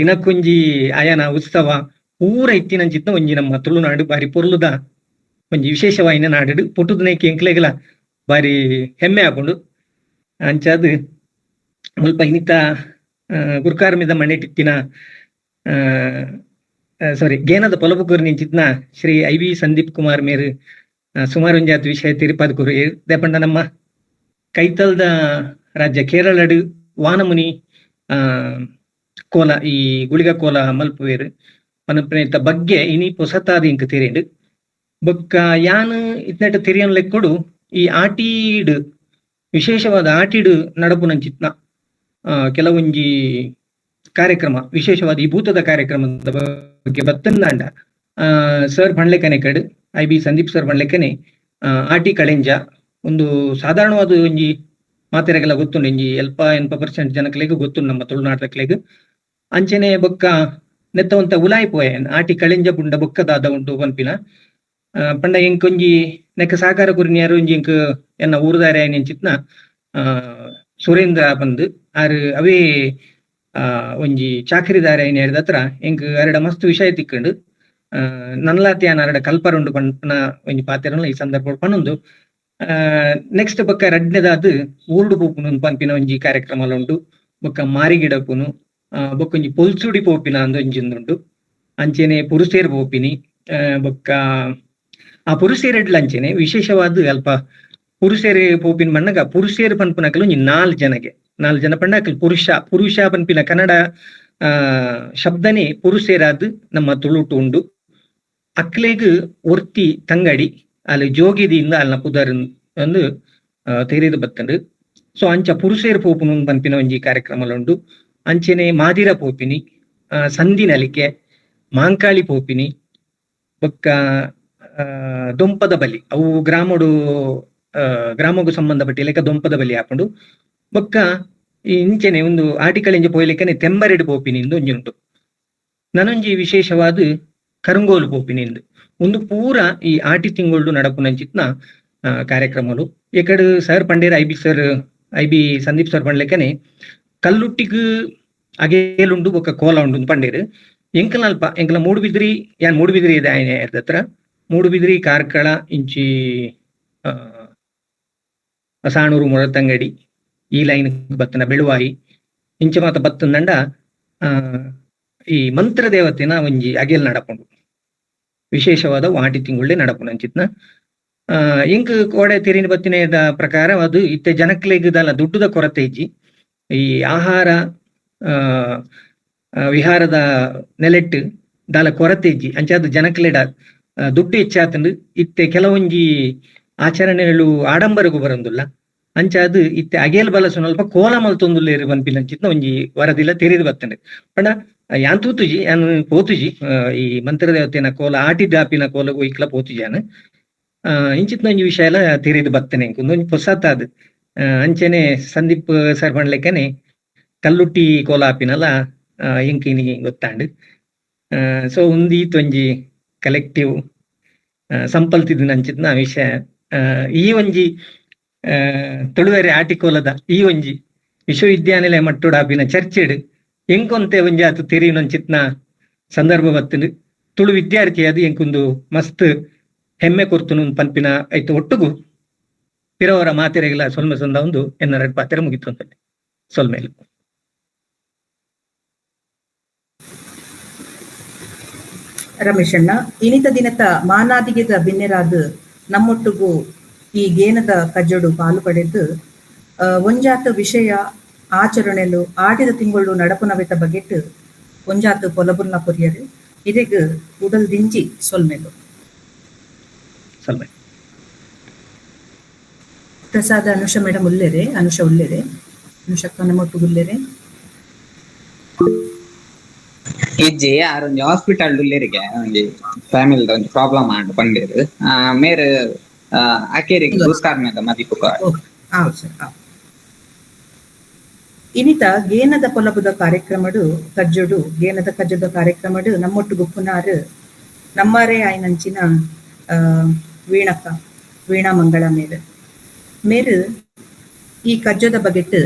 ದಿನಕ್ಕೊಂಜಿ ಆಯನ ಉತ್ಸವ ಪೂರ ಇತ್ತಿನಂಚಿತ್ನ ಒಂಜಿ ನಮ್ಮ ತುಳುನಾಡು ಬಾರಿ ಪೊರ್ಲುದ ಒಂಜಿ ವಿಶೇಷವಾಯಿನ ನಾಡು ಪುಟ್ಟುದನೇಕೆ ಎಂಕ್ಲೆಗ್ಲ ಬಾರಿ ಹೆಮ್ಮೆ ಆಪುಂಡು. ಅಂಚಾದ್ ಮುಲ್ಪ ಇನ್ನಿತ ಗುರ್ಕಾರ್ಮಿದ ಮನೆಟಿತ್ತಿನ ಸಾರಿ ಗೇನದ ಪೊಲಬು ನಿಂಚಿತ್ನ Shri I V Sandeep Kumar ಮೇರು ಸುಮಾರು ಒಂಜಾತ್ ವಿಷಯ ತಿರುಪದ್ ಕುರು ದೇಪಂಡ ನಮ್ಮ ಕೈತಲ್ದ ರಾಜ್ಯ ಕೇರಳಡು ವಾನಮುನಿ ಕೋಲ ಈ ಗುಳಿಗ ಕೋಲ ಮಲ್ಪುವೇರು ಪನಪನೇತ ಬಗ್ಗೆ ಇನಿ ಪೊಸತಾದ ಇಂಕ್ ತೆರಿಂಡು. ಬೊಕ್ಕ ಯಾನ್ ಇತ್ನೆಟ ತೆರಿಯನ್ ಲೆಕ್ಕೊಡು ಈ ಆಟೀಡ್ ವಿಶೇಷವಾದ ಆಟಿಡ್ ನಡಪುನಂಚಿತ್ನ ಕೆಲವೊಂಜಿ ಕಾರ್ಯಕ್ರಮ ವಿಶೇಷವಾದ ಈ ಭೂತದ ಕಾರ್ಯಕ್ರಮದ ಬಗ್ಗೆ ಬತ್ತಂದಾಂಡ ಸರ್ ಪಂಡ್ಲೆಕನೆ ಕಡ್ I B Sandeep sir ಪಂಡ್ಲೆಕನೆ ಆಟಿ ಕಳೆಂಜ ಒಂದು ಸಾಧಾರಣವಾದ ಒಂಜಿ ಮಾತೆರೆಗೆಲ್ಲ ಗೊತ್ತುಂಡು ಒಂಜಿ ಎಲ್ಪ 80% ಜನಕ್ಲೆಗ್ ಗೊತ್ತುಂಡು ನಮ್ಮ ತುಳುನಾಟಕ್ಲೆಗ್. ಅಂಚನೆ ಬೊಕ್ಕ ನೆತ್ತವಂತ ಉಲಾಯಿ ಪೋಯೆ ಆಟಿ ಕಳೆಂಜ ಪುಂಡ ಬೊಕ್ಕ ದಾದ ಉಂಟು ಪನ್ಪಿನ ಪಂಡ ಎಂಕೊಂಜಿ ನೆಕ್ಕ ಸಹಕಾರ ಕುರಿನಿಯಾರು ಒಂಜಿ ಎಂಕ್ ಎನ್ನ ಊರುದಾರೆ ನೆಂಚಿತ್ನ ಸುರೇಂದ್ರ ಬಂದು ಆರ್ ಅವೇ ಒಂಜಿ ಚಾಕರಿದಾರೆ ಹೇಳಿದ ಹತ್ರ ಎಂಕ್ ಅರಡ ಮಸ್ತ್ ವಿಷಯ ತಿಕ್ಕಂಡು. ನನ್ಲಾತಿಯಾನ ಅರಡ ಕಲ್ಪರುಂಡು ಪನ್ಪನ ಒಂಜಿ ಪಾತೆರನು ಈ ಸಂದರ್ಭ ಪನೊಂದು. ನೆಕ್ಸ್ಟ್ ಬೊಕ್ಕ ರಡ್ನೆದಾದ್ ಊರುಡು ಪೋಪುನು ಪನ್ಪಿನ ಒಂಜಿ ಕಾರ್ಯಕ್ರಮ ಉಂಟು. ಬೊಕ್ಕ ಮಾರಿಗಿಡಪುನು, ಬೊಕ್ಕ ಒಂಜಿ ಪೊಲ್ಸುಡಿ ಪೋಪಿನ ಅಂದ್ ಒಂಜಿ ಉಂಡು. ಅಂಚೆನೆ ಪುರುಷೇರ್ ಪೋಪಿನಿ, ಬೊಕ್ಕ ಆ ಪುರುಷೇರೆಡ್ಲ ಅಂಚೆನೆ ವಿಶೇಷವಾದ ಅಲ್ಪ ಪುರುಷೇರ್ ಪೋಪಿನ ಮಣ್ಣಗ ಪುರುಷೇರ್ ಪನ್ಪುನಕಲು ಒಂಜಿ ನಾಲ್ ಜನಗೆ ನಾಲ್ ಜನ ಪಂಡಕಲ್ ಪುರುಷ ಪುರುಷ ಪನ್ಪಿನ ಕನ್ನಡ ಶಬ್ದನೇ ಪುರುಷೇರಾದ್ ನಮ್ಮ ತುಳುಟು ಉಂಡು. ಅಕ್ಲೆಗ್ ಒರ್ತಿ ತಂಗಡಿ ಅಲ್ಲಿ ಜೋಗಿದಿಯಿಂದ ಅಲ್ನ ಪುದರ್ ಒಂದು ತೆರಿದು ಬತ್ತಂಡು. ಸೊ ಅಂಚ ಪುರುಷೇರ್ ಪೋಪುನು ಪನ್ಪಿನ ಒಂಜಿ ಕಾರ್ಯಕ್ರಮ ಉಂಡು. ಅಂಚೆನೆ ಮಾದಿರ ಪೋಪಿನಿ, ಸಂಧಿ ನಲಿಕೆ, ಮಾಂಕಾಳಿ ಪೋಪಿನಿ, ಬೊಕ್ಕ ದೊಂಪದ ಬಲಿ ಅವು ಗ್ರಾಮಡು ಗ್ರಾಮಗೂ ಸಂಬಂಧಪಟ್ಟಿ ಲೆಕ್ಕ ದೊಂಪದ ಬಲಿ ಹಾಕೊಂಡು ಬೊಕ್ಕ ಈ ಇಂಚೆನೆ ಒಂದು ಆಟಿಕಳೆಂಜ ಪೋಯ್ಲಿಕ್ಕನೆ ತೆಂಬರೆಡ್ ಪೋಪಿನಿಂದು ಒಂಜಿ ಉಂಟು. ನನೊಂಜಿ ವಿಶೇಷವಾದ ಕರುಂಗೋಲು ಪೋಪಿನಿಂದು ಒಂದು ಪೂರ ಈ ಆಟಿ ತಿಂಗಳು ನಡಪುನಂಚಿತ್ನ ಕಾರ್ಯಕ್ರಮಲು. ಎಕಡು ಸರ್ ಪಂಡೇರ್ I B sir, I B Sandeep sir ಪಂಡ್ಲೆಕ್ಕನೆ ಕಲ್ಲುಟ್ಟಿಗ್ ಅಗೇಲುಂಡು ಬೊಕ್ಕ ಕೋಲ ಉಂಡು ಪಂಡೇರು. ಎಂಕಲ್ನಲ್ಪ ಎಂಕಲ ಮೂಡುಬಿದ್ರಿ, ಯಾನ್ ಮೂಡುಬಿದ್ರಿ ಇದೆ ಹತ್ರ, ಮೂಡುಬಿದ್ರಿ ಕಾರ್ಕಳ ಇಂಚಿ ಸಾಣೂರು ಮೊಳತಂಗಡಿ ಈ ಲೈನ್ ಬತ್ತನ ಬೆಳುವಾಯಿ ಇಂಚ ಮಾತ ಬತ್ತಂದಂಡ ಈ ಮಂತ್ರ ದೇವತೆನ ಒಂಜಿ ಅಗೆಲ್ ನಡಪುಂಡು. ವಿಶೇಷವಾದ ವಾಟಿ ತಿಂಗುಳ್ಳೆ ನಡಪುಂಡು ಅಂಚಿತ್ನ. ಇಂಕ್ ಕೋಡೆ ತಿರಿನ ಬತ್ತಿನ ಪ್ರಕಾರ ಅದು ಇತ್ತೆ ಜನಕ್ಲೆಗ್ ದುಡ್ಡುದ ಕೊರತೆ ಇಜ್ಜಿ, ಈ ಆಹಾರ ವಿಹಾರದ ನೆಲೆಟ್ಟು ದಾಲ ಕೊರತೆ ಇಜ್ಜಿ, ಅಂಚಾದ ಜನಕ್ಲೆಡ ದುಡ್ಡು ಹೆಚ್ಚಾತಂಡು ಇತ್ತೆ ಕೆಲವೊಂಜಿ ಆಚರಣೆಗಳು ಆಡಂಬರಗೂ ಬರಂದುಲ್ಲ. ಅಂಚಾದ್ ಇತ್ತೆ ಅಗೇಲ್ ಬಲ ಸುನಲ್ಪ ಕೋಲ ಮಲ್ತೊಂದುಲ್ಲೇರು ಪನ್ಪಿನಂಚಿತ್ನ ಒಂಜಿ ವರದಿಲ ತೆರಿದು ಬತ್ತಂಡು. ಪಂಡ ಯಾನ್ ತೂತುಜಿ, ಯಾನ್ ಪೋತುಜಿ ಈ ಮಂತ್ರದೇವತೆನ ಕೋಲ ಆಟಿದಾಪಿನ ಕೋಲ ಒಯ್ಕ್ಲ ಪೋತುಜಿ ಯಾನ್. ಇಂಚಿತ್ನ ಒಂಜಿ ವಿಷಯ ಎಲ್ಲ ತೆರಿದು ಬತ್ತನೆ ಒಂಜಿ ಪೊಸತಾದ್. ಅಂಚೆನೆ ಸಂದೀಪ್ ಸರ್ ಪಂಡ್ಲೆಕ್ಕನೆ ಕಲ್ಲುಟ್ಟಿ ಕೋಲ ಆಪಿನಲ ಎಂಕ್ ಇನಿ ಗೊತ್ತಾಂಡ್. ಸೊ ಒಂದೀತ್ ಒಂಜಿ ಕಲೆಕ್ಟಿವ್ ಸಂಪಲ್ತಿದ್ ಅಂಚಿತ್ನ ವಿಷಯ. ಈ ಒಂಜಿ ತುಳುವೆರೆ ಆಟಿಕೋಲದ ಈ ಒಂಜಿ ವಿಶ್ವವಿದ್ಯಾನಿಲಯ ಮಟ್ಟೋಡಾಪಿನ ಚರ್ಚೆಡ್ ಎಂಕೊಂತೆ ಒಂಜಿ ಆತು ತೆರಿಯುನಂಚಿತ್ನ ಸಂದರ್ಭ ಬತ್ತಂಡು. ತುಳು ವಿದ್ಯಾರ್ಥಿ ಅದು ಎಂಕೊಂದು ಮಸ್ತ್ ಹೆಮ್ಮೆ ಕೊರ್ತುನು ಪನ್ಪಿನ ಐತ ಒಟ್ಟುಗು ಪಿರವರ ಮಾತೆರೆಗಳ ಸೊಲ್ಮೆ ಸಂದ ಒಂದು ಎನ್ನ ಪಾತೆರ ಮುಗಿತು ಅಂತ ಸೊಲ್ಮೇಲು. ರಮೇಶಣ್ಣ, ಇನಿತ ದಿನತ ಮಾನಾದಿಗೆದ ಬಿನ್ನೆರಾದ ನಮ್ಮೊಟ್ಟುಗು ಈ ಗೇನದ ಕಜ್ಜೊಡು ಪಾಲು ಪಡೆದು ಒಂಜಾತ ವಿಷಯ ಆಚರಣೆಲು ಆಟಿದ ತಿಂಗಳು ನಡಪುನವೆತ ಬಗೆಟ್ ಒಂಜಾತ ಪೊಲಬುರ್ನ ಕೊರಿಯರು ಇದೆಗ್ ಉಡಲ್ ದಿಂಜಿ ಸೊಲ್ಮೆಲು. ಸೊಲ್ಮೆ. ಪ್ರಸಾದ ಅನುಷ ಮೇಡಮ್ ಉಲ್ಲೇರೆ, ಅನುಷ ಉಲ್ಲೇರೆ, ಅನುಷಕ್ಕ ನಮ್ಮೊಟ್ಟುಗು ಉಲ್ಲೇರೆ. ಇಜ್ಜಿ ಆರ್ ಒಂಜಿ ಹಾಸ್ಪಿಟಲ್ ಉಲ್ಲೇರಿಗೆ ಒಂಜಿ ಫ್ಯಾಮಿಲಿ ಒಂಜಿ ಪ್ರಾಬ್ಲಮ್ ಆಂಡ್ ಪಂಡೇರು. ಮೇರ್ ಅಕೇರಿಗೆ ಗುಸ್ಕಾರ್ಮೆದ ಮದಿಪುಕ. ಆವ್ ಸರ್, ಆವ್. ಇನಿತ ಗೇನದ ಪೊಲಬುದ ಕಾರ್ಯಕ್ರಮಡು ಕಜ್ಜೊಡು ಗೇನದ ಕಜ್ಜೊದ ಕಾರ್ಯಕ್ರಮಡು ನಮ್ಮೊಟ್ಟು ಗುಪ್ಪುನಾರು ನಮ್ಮಾರೇ ಆಯ್ನಂಚಿನ ವೀಣಕ್ಕ ವೀಣಾ ಮಂಗಳ ಮೇರು ಮೇರು ಈ ಕಜ್ಜೊದ ಬಗೆಟ್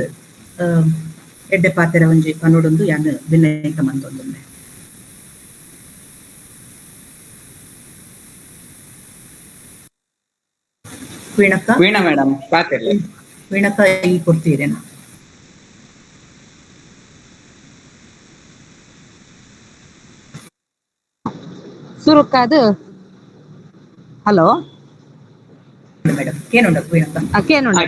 ಎಡ್ಡೆ ಪಾತೆರ ಒಂಜಿ ಪನೊಡೊಂದು ಯಾನ್ ವಿನಯಕ ಮಂತೊಂದುಲ್ಲೆ. ವೀಣಕ್ಕ, ವೀಣಾ ಮೇಡಮ್ ಪಾತೆರ್ಲೆ. ವೀಣಕ್ಕ ಈ ಕೊಡ್ತೀರೇನ? ಸುರುಕಾದು ಹಲೋ ಮೇಡಮ್ ಏನುಂಡ ವೀಣಕ್ಕ? ಕೇನುಂಡ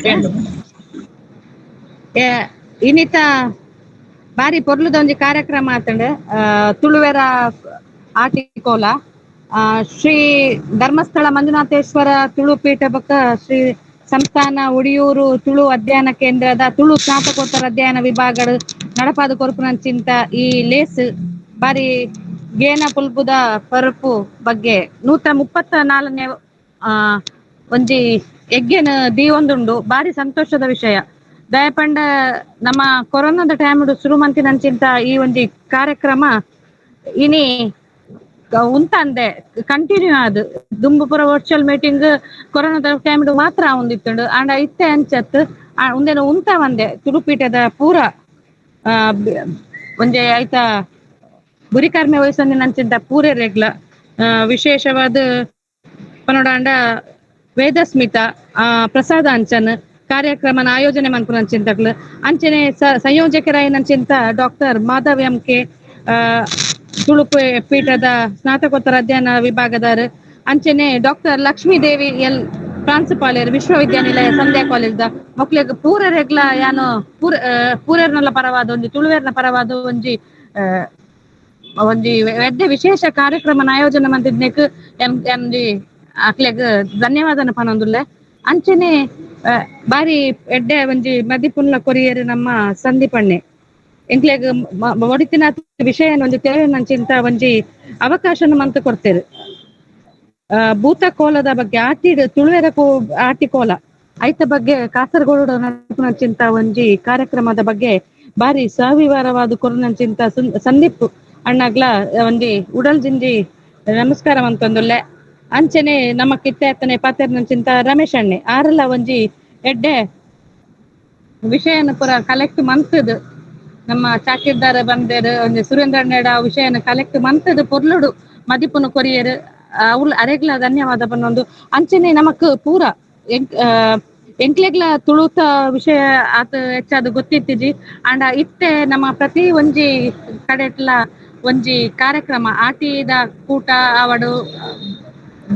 ಇನ್ನಿತ ಬಾರಿ ಪೊರ್ಲುದ ಒಂಜಿ ಕಾರ್ಯಕ್ರಮ ಆತಂಡ್. ತುಳುವೆರ ಆಟಿಕೋಲ ಶ್ರೀ ಧರ್ಮಸ್ಥಳ ಮಂಜುನಾಥೇಶ್ವರ ತುಳು ಪೀಠ ಬೊಕ್ಕ ಶ್ರೀ ಸಂಸ್ಥಾನ ಉಡಿಯೂರು ತುಳು ಅಧ್ಯಯನ ಕೇಂದ್ರದ ತುಳು ಸ್ನಾತಕೋತ್ತರ ಅಧ್ಯಯನ ವಿಭಾಗಡು ನಡಪಾದ ಕೊರ್ಪುನಂಚಿಂತ ಈ ಲೇಸ್ ಬಾರಿ ಗೇನ ಪುಲ್ಪುದ ಪರಪು ಬಗ್ಗೆ 134ನೇ ಒಂಜಿ ಯಜ್ಞನ ದೀವೊಂದುಂಡು. ಬಾರಿ ಸಂತೋಷದ ವಿಷಯ. ದಯಪಂಡ ನಮ್ಮ ಕೊರೋನಾದ ಟೈಮ್ ಶುರು ಮಂತಿನಂಚಿಂತ ಈ ಒಂಜಿ ಕಾರ್ಯಕ್ರಮ ಇನಿ ಉಂತಂದೆ ಕಂಟಿನ್ಯೂ ಆದ್ ದುಂಬುಪುರ ವರ್ಚುವಲ್ ಮೀಟಿಂಗ್ ಕೊರೋನಾದ ಟೈಮ್ ಮಾತ್ರ ಒಂದಿತ್ತುಂಡು. ಆಂಡ ಇತ್ತೆ ಅಂಚತ್ ಉಂದೆನ ಉಂತ ಒಂದೆ ತುಳುಪೀಠದ ಪೂರ ಒಂಜೆ ಆಯ್ತಾ ಗುರಿಕರ್ಮೆ ವಯಸ್ಸಂದಿನಂಚಿಂತ ಪೂರೆ ರೆಗ್ಲ ವಿಶೇಷವಾದ ಪನೋಡಾಂಡ ವೇದಸ್ಮಿತ ಪ್ರಸಾದ ಅಂಚನ್ ಕಾರ್ಯಕ್ರಮನ ಆಯೋಜನೆ ಮನ್ಪುನಂಚಿಂತಕ್ಲು ಅಂಚನೆ ಸಂಯೋಜಕರಾಯಿನಂಚಿಂತ doctor Madhav M K Tulu ಪೀಠದ ಸ್ನಾತಕೋತ್ತರ ಅಧ್ಯಯನ ವಿಭಾಗದಾರು ಅಂಚನೆ ಡಾಕ್ಟರ್ ಲಕ್ಷ್ಮೀದೇವಿ ಎಲ್ ಪ್ರಾಂಶುಪಾಲರು ವಿಶ್ವವಿದ್ಯಾನಿಲಯ ಸಂಧ್ಯಾ ಕಾಲೇಜ್ the ಮಕ್ಳಿಗೆ ಪೂರ ರೆಗ್ಲ ಯಾನು ಪೂರೆರ್ನಲ್ಲ ಪರವಾದ ಒಂಜಿ ತುಳುವೆರ್ನ ಪರವಾದ ಒಂಜಿ ಒಂಜಿ ವೆಡ್ಡೆ ವಿಶೇಷ ಕಾರ್ಯಕ್ರಮ ಆಯೋಜನೆ ಮಂತಿದ್ನೇಕ್ M M G ಅಕ್ಲೆಗ್ ಧನ್ಯವಾದನ ಪನೊಂದುಲ್ಲೆ. ಅಂಚನೆ ಬಾರಿ ಎಡ್ಡೆ ಒಂಜಿ ಮದಿಪುನ್ಲ ಕೊರಿಯರ್ ನಮ್ಮ ಸಂದೀಪಣ್ಣೆ ಎಂಕ್ಲೆಗ್ ಒಡಿತಿನ ವಿಷಯ ಒಂಜಿ ತೆರೆನಂಚಿಂತ ಒಂಜಿ ಅವಕಾಶನ ಮಂತ್ ಕೊಡ್ತೇರು. ಭೂತ ಕೋಲದ ಬಗ್ಗೆ ಆಟಿ ತುಳುವೆರ ಆಟಿ ಕೋಲ ಐತ ಬಗ್ಗೆ ಕಾಸರಗೋಡು ನಡಪುನಂಚಿಂತ ಒಂಜಿ ಕಾರ್ಯಕ್ರಮದ ಬಗ್ಗೆ ಬಾರಿ ಸವಿವರವಾದ ಕೊರ್ನಂಚಿಂತ ಸಂದೀಪ್ ಅಣ್ಣಗ್ಲ ಒಂಜಿ ಉಡಲ್ ಜಿಂಜಿ ನಮಸ್ಕಾರ ಅಂತಂದುಲ್ಲೆ. ಅಂಚನೆ ನಮ್ಮ ಕಿತ್ತೆ ಪಾತೆರ್ನಂಚಿಂತ ರಮೇಶ್ ಅಣ್ಣೆ ಆರಲ್ಲ ಒಂಜಿ ಎಡ್ಡೆ ವಿಷಯನ ಪೂರ ಕಲೆಕ್ಟ್ ಮಂತದ್ ನಮ್ಮ ಚಾಕಿರ್ದಾರ ಬಂದೇರು ಒಂಜಿ ಸುರೇಂದ್ರ ಅಣ್ಣಡ ವಿಷಯನ ಕಲೆಕ್ಟ್ ಮಂತದ್ ಪೊರ್ಲುಡು ಮದಿಪುನು ಕೊರಿಯರ್ ಅವ್ಲ ಅರೆಗ್ಲ ಧನ್ಯವಾದ ಪನ್ನೊಂದು. ಅಂಚನೆ ನಮಕ್ ಪೂರ ಎಂಕ್ಲೆಗ್ಲ ತುಳುತ ವಿಷಯ ಆತ ಹೆಚ್ಚಾದ ಗೊತ್ತಿತ್ತಿಜಿ. ಅಂಡ ಇತ್ತೆ ನಮ್ಮ ಪ್ರತಿ ಒಂಜಿ ಕಡೆಟ್ಲ ಒಂಜಿ ಕಾರ್ಯಕ್ರಮ ಆಟಿದ ಕೂಟ ಆವಡು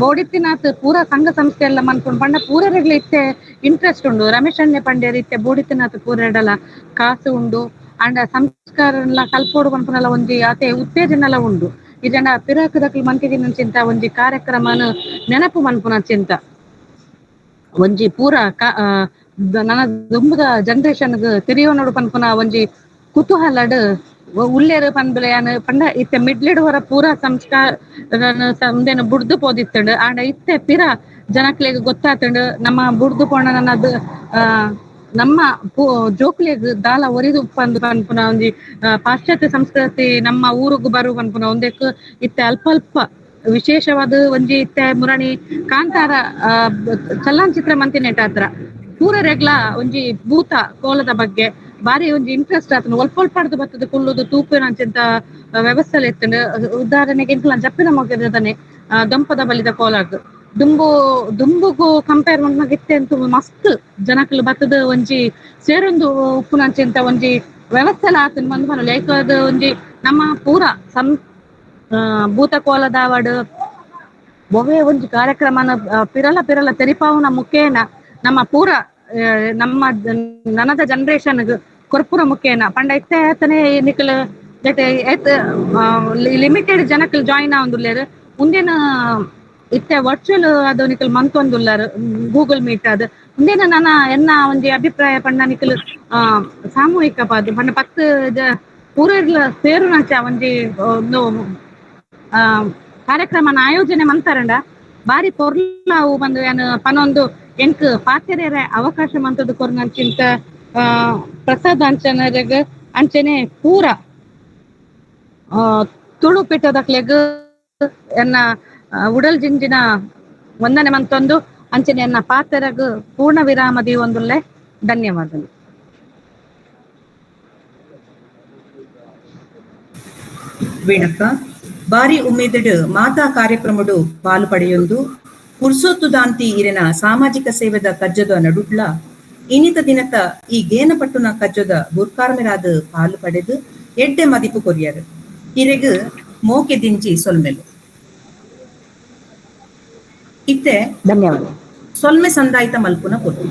ಬೋಡಿತ್ತಿನಾತ್ ಪೂರ ಸಂಘ ಸಂಸ್ಥೆ ಎಲ್ಲ ಮನ್ಕೊಂಡು ಪಂಡ ಪೂರರೆಗ್ಲ ಇತ್ತೆ ಇಂಟ್ರೆಸ್ಟ್ ಉಂಡು. ರಮೇಶ್ ಅಣ್ಣೆ ಪಂಡ್ಯರ್ ಇತ್ತೆ ಬೋಡಿತ್ತಿನಾತ್ ಪೂರೆಡಲ ಕಾಸು ಉಂಡು ಅಂಡ ಸಂಸ್ಕಾರ ಕಲ್ಪೋಡು ಪನ್ಪುನಲ ಒಂಜಿ ಆತೆ ಉತ್ತೇಜನಲ ಉಂಡು. ಈ ಜನ ಪಿರಾಕದಕ್ಲು ಮಂತಿದಿನ ಚಿಂತ ಒಂಜಿ ಕಾರ್ಯಕ್ರಮನ ನೆನಪು ಮನ್ಪುನ ಚಿಂತ ಒಂಜಿ ಪೂರ ನನ್ನ ದುಂಬುದ ಜನರೇಷನ್ ತೆರಿಯೋನೋಡು ಪನ್ಪುನ ಒಂಜಿ ಕುತೂಹಲಡ್ ಉಲ್ಲೇರು ಪನ್ಬುಲೆಯಾನ ಪಂಡ ಇತ್ತೆ ಮಿಡ್ಲಿಡ್ ಹೊರ ಪೂರ ಸಂಸ್ಕಾರ ಸಂದೇನ ಬುಡ್ದು ಪೋದಿತ್ತಂಡು. ಆಂಡ ಇತ್ತೆ ಪಿರ ಜನಕ್ಲೆಗ್ ಗೊತ್ತಾತಂಡು ನಮ್ಮ ಬುಡ್ದು ಪೋಣ ನನ್ನದು ನಮ್ಮ ಜೋಕ್ಲೆಗ್ ದಾಲ ಒರಿದು ಪಂದು ಪನ್ಪುನ ಒಂಜಿ ಪಾಶ್ಚಾತ್ಯ ಸಂಸ್ಕೃತಿ ನಮ್ಮ ಊರುಗು ಬರು ಪನ್ಪುನ ಒಂದೆಕ್ ಇತ್ತೆ ಅಲ್ಪ ಅಲ್ಪ ವಿಶೇಷವಾದ ಒಂಜಿ ಇತ್ತೆ ಮುರಣಿ ಕಾಂತಾರ ಚಲನಚಿತ್ರ ಮಂತಿನೆಟಾತ್ರ ಪೂರ ರೆಗ್ಲ ಒಂಜಿ ಭೂತ ಕೋಲದ ಬಗ್ಗೆ ಬಾರಿ ಒಂಜಿ ಇಂಟ್ರೆಸ್ಟ್ ಆತನ ಒಲ್ಪ ಒಲ್ಪಾಡ್ದು ಬತ್ತದ ಕುಲ್ಲುದು ತೂಪಿನಂಚಿಂತ ವ್ಯವಸ್ಥೆ ಇತ್ತಂಡು. ಉದಾಹರಣೆಗೆ ಇಂಕ್ಲ ಜಪ್ಪಿನ ಮೊಗದಾನೆ ದೊಂಪದ ಬಲಿದ ಕೋಲಾಗ್ ದುಂಬು ದುಂಬುಗು ಕಂಪೇರ್ ಮನ್ಪುನಗ ಇತ್ತೆ ಅಂತೂ ಮಸ್ತ್ ಜನಕ್ಲು ಬತ್ತದ ಒಂಜಿ ಸೇರೊಂದು ಉಪ್ಪುನಂಚಿಂತ ಒಂಜಿ ವ್ಯವಸ್ಥೆ ಆತನ ಬಂದು ಪನೊಲಿ. ಅದು ಒಂಜಿ ನಮ್ಮ ಪೂರ ಭೂತ ಕೋಲದಾವಡ್ ಬೊವೆ ಒಂಜಿ ಕಾರ್ಯಕ್ರಮನ ಪಿರಲ ಪಿರಲ ತೆರಿಪಾವುನ ಮುಖೇನ ನಮ್ಮ ಪೂರ ನಮ್ಮ ನನದ ಜನರೇಷನ್ ಕೊರ್ಪುರ ಮುಖೇನ ಪಂಡ ಇತ್ತೆ ಆತನೆ ನಿಕಲ್ ಲಿಮಿಟೆಡ್ ಜನಕ್ಲು ಜಾಯಿನ್ ಆವೊಂದುಲ್ಲೆರ್. ಉಂದೇನ ಇತ್ತೆ ವರ್ಚುವಲ್ ಅದು ನಿಕಲ್ ಮಂತೊಂದುಲ್ಲಾರ್ ಗೂಗಲ್ ಮೀಟ್ ಅದು ಉಂದೇನ ನನ ಎನ್ನ ಒಂಜಿ ಅಭಿಪ್ರಾಯ ಪಂಡ ನಿಕಲ್ ಸಾಮೂಹಿಕ ಪಾದು ಪಂಡ 10 ಪೂರ ಸೇರುನಂಚ ಒಂಜಿ ಕಾರ್ಯಕ್ರಮನ ಆಯೋಜನೆ ಮಂತಾರಂಡ ಬಾರಿ ಪೊರ್ಲಾವು ಬಂದು ಏನ್ ಪನೊಂದು ಎಂಕ್ ಪಾತೆರೆರೆ ಅವಕಾಶ ಮಂತದ್ದು ಕೊರ್ನಂಚಿಂತ ಪ್ರಸಾದ್ ಅಂಚನರೆಗ್ ಅಂಚನೆ ಪೂರ ತುಳು ಪೀಠದಕ್ಲೆಗ್ ಎನ್ನ ಉಡಲ್ ಜಿಂಜಿನ ವಂದನೆ ಮಂತೊಂದು ಅಂಚನೆ ಎನ್ನ ಪಾತೆರಗ್ ಪೂರ್ಣ ವಿರಾಮ ದೀವೊಂದುಲ್ಲೆ. ಧನ್ಯವಾದಗಳು. ವೀಣಕ್ಕ ಬಾರಿ ಉಮೇದಡ್ ಮಾತಾ ಕಾರ್ಯಕ್ರಮಡು ಪಾಲು ಪಡೆಯೊಂದು ಪುರ್ಸೊತ್ತು ದಾಂತಿ ಇರೆನ ಸಾಮಾಜಿಕ ಸೇವೆದ ಕಜ್ಜದ ನಡುಡ್ಲ ಇನಿತ ದಿನತ ಈ ಗೇನ ಪಟ್ಟುನ ಕಜ್ಜದ ಗುರ್ಕಾರ್ಮೆರಾದ ಪಾಲು ಪಡೆದು ಎಡ್ಡೆ ಮದಿಪು ಕೊರಿಯರು. ಇರೆಗ್ ಮೋಕೆ ದಿಂಜಿ ಸೊಲ್ಮೆಲು. ಇತ್ತೆ ಧನ್ಯವಾದ. ಸೊಲ್ಮೆ ಸಂದಾಯಿತ ಮಲ್ಪುನ ಕೊಟ್ಟು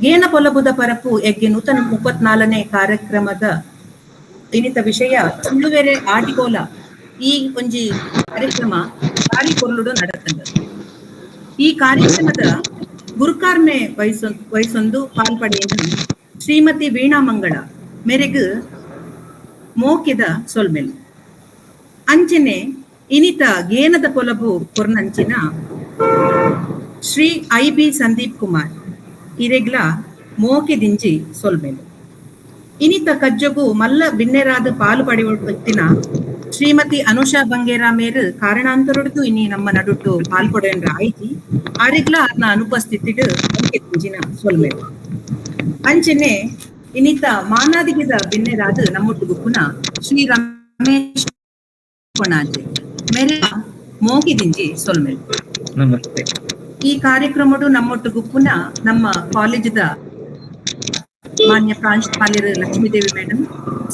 ಗೇನ ಪೊಲಬುದ ಪರಪು ಎಗ್ಗೆ ನೂತನ 34ನೇ ಕಾರ್ಯಕ್ರಮದ ಇನಿತ ವಿಷಯ ತುಳುವೆರೆ ಆಟಿಕೋಲ ಈ ಒಂಜಿ ಕಾರ್ಯಕ್ರಮ ಬಾರಿ ಕೊರ್ಲುಡು ನಡತಂಡ. ಈ ಕಾರ್ಯಕ್ರಮದ ಗುರುಕಾರ್ಮೆ ವಹಿಸೊಂದು ಪಾಲ್ಪಡೆಯನ್ನು ಶ್ರೀಮತಿ ವೀಣಾ ಮಂಗಳ ಮೇರೆಗ್ ಮೋಕೆದ ಸೊಲ್ಮೆಲ್. ಅಂಚನೆ ಇನಿತ ಗೇನದ ಪೊಲಬು ಕೊರ್ನಂಚಿನ Shri I B Sandeep Kumar ಇರೆಗ್ಲ ಮೋಕೆ ದಿಂಜಿ ಸೊಲ್ಮೆಲ್. ಇನಿತ ಕಜ್ಜಗು ಮಲ್ಲ ಬಿನ್ನೆರಾದ ಪಾಲು ಪಡೆಯುತ್ತಿನ ಶ್ರೀಮತಿ ಅನುಷಾ ಬಂಗೇರಾ ಮೇರು ಕಾರಣಾಂತರೊಡ್ದು ಇನಿ ನಮ್ಮ ನಡುಟ್ಟು ಪಾಲ್ಪಡೆಯನ್ರ ಆಯ್ತಿ ಆರೆಗ್ಲ ಅರ್ನ ಅನುಪಸ್ಥಿತಿಡು ಮೋಕೆ ದಿಂಜಿನ ಸೊಲ್ಮೆಲ್. ಅಂಚನೆ ಇನಿತ ಮಾನಾದಿಗೆದ ಬಿನ್ನೆರಾದ ನಮ್ಮೊಟ್ಟು ಗುಪ್ಪುನ ಶ್ರೀ ರಮೇಶ್ ಕೊಣಾಜೆ ಮೇರೆ ಮೋಕೆ ದಿಂಜಿ ಸೊಲ್ಮೆಲ್. ನಮಸ್ತೆ. ಈ ಕಾರ್ಯಕ್ರಮಡು ನಮ್ಮೊಟ್ಟು ಗುಪ್ಪುನ ನಮ್ಮ ಕಾಲೇಜದ ಮಾನ್ಯ ಪ್ರಾಂಶುಪಾಲರು ಲಕ್ಷ್ಮೀದೇವಿ ಮೇಡಮ್,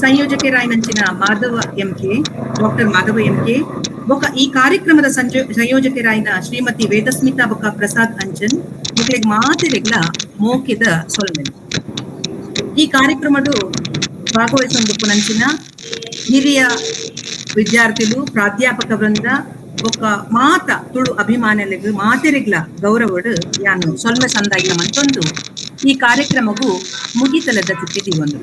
ಸಂಯೋಜಕರಾಯಿನಂಚಿನ Madhava M K, doctor Madhava M K ಬೊಕ ಈ ಕಾರ್ಯಕ್ರಮದ ಸಂಯೋಜಕರಾಯಿನ ಶ್ರೀಮತಿ ವೇದಸ್ಮಿತಾ ಬೊಕ ಪ್ರಸಾದ್ ಅಂಚನ್ ಮೊಕಲೆಗ್ ಮಾತೆರೆಗ್ಲ ಮೋಕೆದ ಸೊಲ್ಮೆಲ್. ಈ ಕಾರ್ಯಕ್ರಮಡು ಭಾಗವಹಿಸೊಂದುಪ್ಪುನಂಚಿನ ಹಿರಿಯ ವಿದ್ಯಾರ್ಥಿಲು, ಪ್ರಾಧ್ಯಾಪಕ ವೃಂದ ಬೊಕ್ಕ ಮಾತ ತುಳು ಅಭಿಮಾನಿಲೆಗ್ ಮಾತೆರೆಗ್ಲ ಗೌರವಡು ಯಾನು ಸೊಲ್ಮೆ ಸಂದಾಯಿತ ಮಂತೊಂದು ಈ ಕಾರ್ಯಕ್ರಮಗೂ ಮುಗಿತಲದ ತಿಥಿ ಒಂದು.